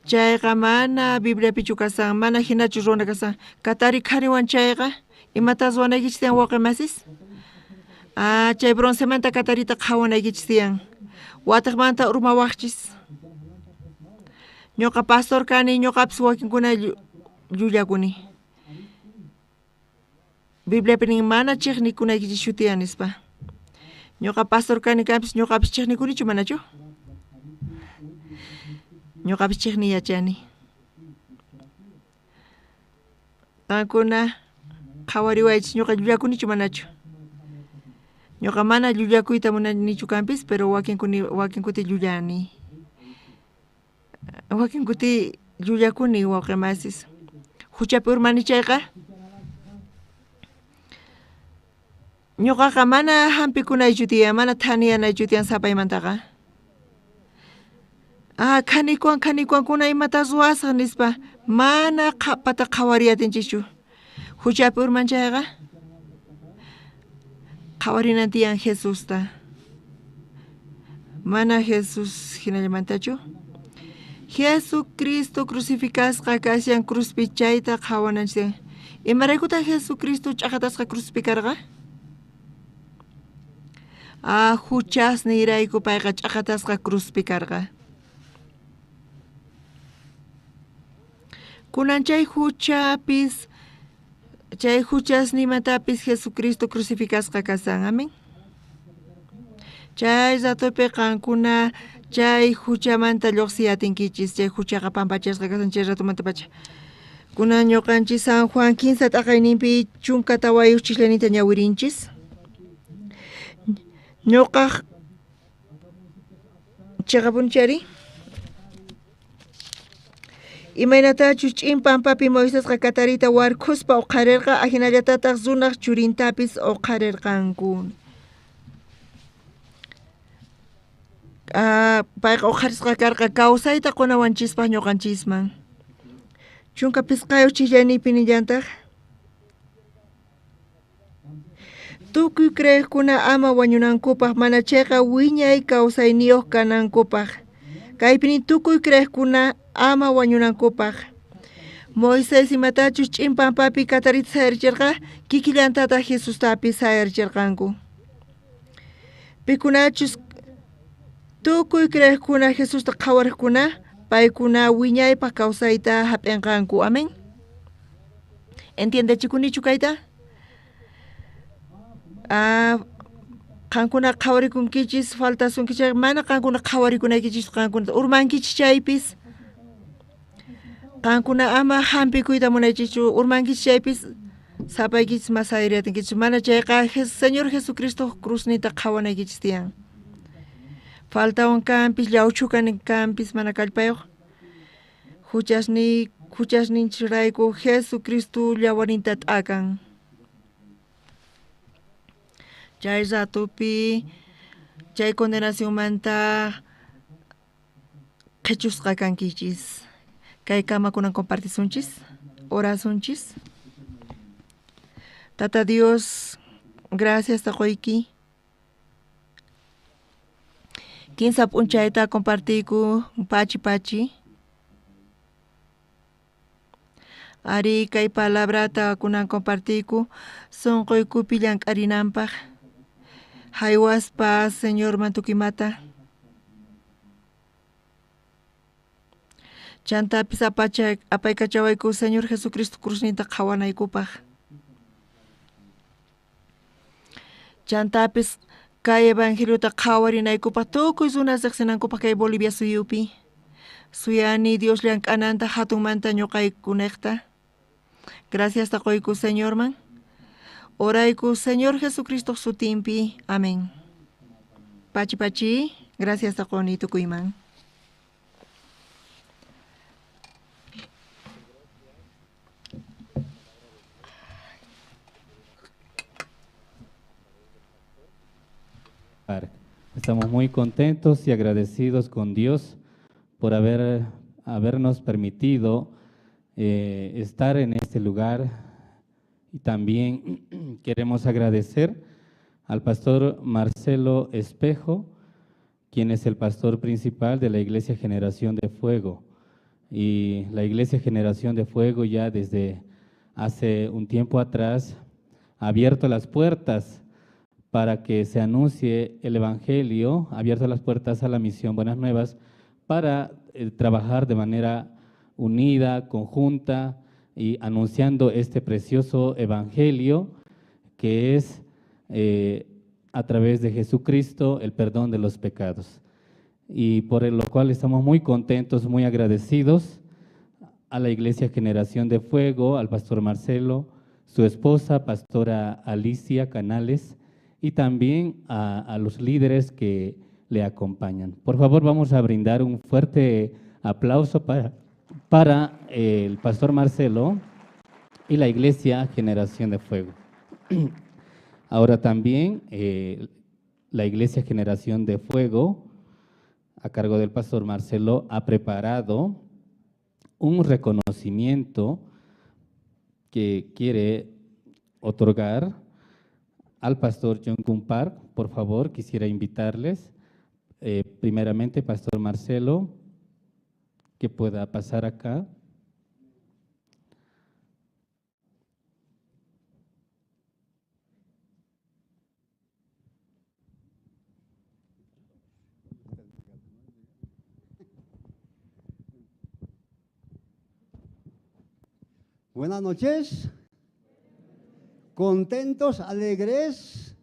Chayqa mana Bibliapichu kasan, mana hinachu ruwana kasan. Katari khaniwan chayqa imata ruwanaykichis tiyan wawqimasis? Chay broncemanta katarita qhawanaykichis tiyan. Wataqmanta urmawaqchis. Ñuqa pastor kani, ñuqapis wakinkuna llullakuni. Bibliapi nin mana chiqnikunaykichis tiyan nispa. Ñuqa pastor kani kanpis ñuqapis chiqnikunichu manachu? Ñuqapis chiqni yachani. Qankuna qhawariwaychis ñuqa llullakunichu manachu? Ñuqa mana llullakuyta munanichu kanpis, pero wakin kuti llullani. Wakin kuti llullakuni wawqimasis. Huchapi urmani chayqa ñuqaqa mana hampikunaychu tiyan, mana thaniyanaychu tiyan sapaymantaqa. Khanikuan khanikuankuna imata ruwasaq nispa mana qhapata qhawariyatinchikchu. Huchapi urman chayqa qhawarinan tiyan Jesusta. Mana Jesus hinallamantachu. Jesucristo crucificasqa kashan cruzpi chayta qhawananchik. Imaraykutaq Jesucristo ch'aqatasqa cruzpi karqa? Huchasniyrayku payqa ch'aqatasqa cruzpi karqa. Kunan chay huchapis, chay huchasnimatapis Jesucristo crucificasqa kasan. Amén. Chay ratopi qankuna chay huchamanta lluqsiyatinkichis, chay huchaqa pampachasqa kasan chay ratomanta pacha. Kunan ñuqanchis San Juan 15 t'aqayninpi 14 chisllaninta ñawirinchis. Ñuqaq chiqapunchari. Imaynatachus ch'in pampapi Moisesqa katarita warkhuspa uqharirqa, ahinallatataq runaq churintapis uqharirqanku. Payqa uqharisqa karqa kawsayta qunawanchispaq ñuqanchisman. 15 chillaynipi nillantaq. Tukuy creeqkuna ama wañunankupaq, mana chayqa wiñay kawsayniyuq kanankupaq. Kaypi tukuy creeqkuna ama wañunankupaq. Moisés imatachus ch'in pampapi katarita sayarichirqa, kikillantataq Jesustapis sayarichirqanku. Pikunachus tukuy creeqkuna Jesusta qhawariqkuna, paykuna wiñaypaq kawsayta hap'inqanku. Amén. Entiendechikunichu kayta? Qankuna qhawarikunkichis, faltasunkichis, mana qankuna qhawarikunaykichis, qankuna urmankichis chaypis. Qankuna ama hampikuyta munaychikchu, urmankichik chaypis sapaykichis masayriyatinkichis, mana chayqa Señor Jesucristo cruzninta qhawanaykichis tiyan. Faltawan kanpis, llawchukan kanpis mana kallpayuq. Huchasninchirayku Jesucristo llawarinta t'akan. Chay ratupi chay condenacionmanta qhichusqa kankichis. Kay kamakunan compartisunchis, orasunchis. Tata Dios, gracias taqoyki. Kinsa p'unchayta compartiyku pachi pachi. Ari kay palabrata kunan compartiyku sunquykupi llank'arinanpaq. Haywaspa Señorman tukimata. Chantapis apaykachawayku Señor Jesucristo cruzninta qhawanaykupaq. Chantapis kay evangeliota qhawarinaykupaq tukuy runas riqsinankupaq kay Bolivia suyupi. Suyani Dios llank'ananta hatunmanta ñuqaykunejta. Gracias taqoyku Señorman. Orayku Señor Jesucristo sutinpi. Amén. Pachi pachi, gracias taqoni tukuyman. Estamos muy contentos y agradecidos con Dios por habernos permitido estar en este lugar. Y también queremos agradecer al pastor Marcelo Espejo, quien es el pastor principal de la Iglesia Generación de Fuego. Y la Iglesia Generación de Fuego ya desde hace un tiempo atrás ha abierto las puertas para que se anuncie el Evangelio, ha abierto las puertas a la misión Buenas Nuevas para trabajar de manera unida, conjunta y anunciando este precioso Evangelio que es a través de Jesucristo el perdón de los pecados. Y por lo cual estamos muy contentos, muy agradecidos a la Iglesia Generación de Fuego, al pastor Marcelo, su esposa, pastora Alicia Canales, y también a los líderes que le acompañan. Por favor, vamos a brindar un fuerte aplauso para el pastor Marcelo y la Iglesia Generación de Fuego. Ahora también la Iglesia Generación de Fuego, a cargo del pastor Marcelo, ha preparado un reconocimiento que quiere otorgar al pastor John Kun Park. Por favor, quisiera invitarles, primeramente, pastor Marcelo, que pueda pasar acá. Buenas noches. ¿Contentos, alegres?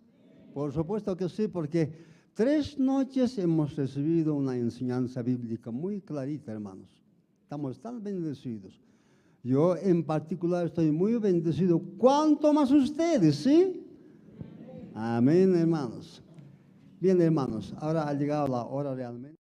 Por supuesto que sí, porque 3 noches hemos recibido una enseñanza bíblica muy clarita, hermanos. Estamos tan bendecidos. Yo en particular estoy muy bendecido. ¿Cuánto más ustedes, sí? Amén, hermanos. Bien, hermanos, ahora ha llegado la hora realmente.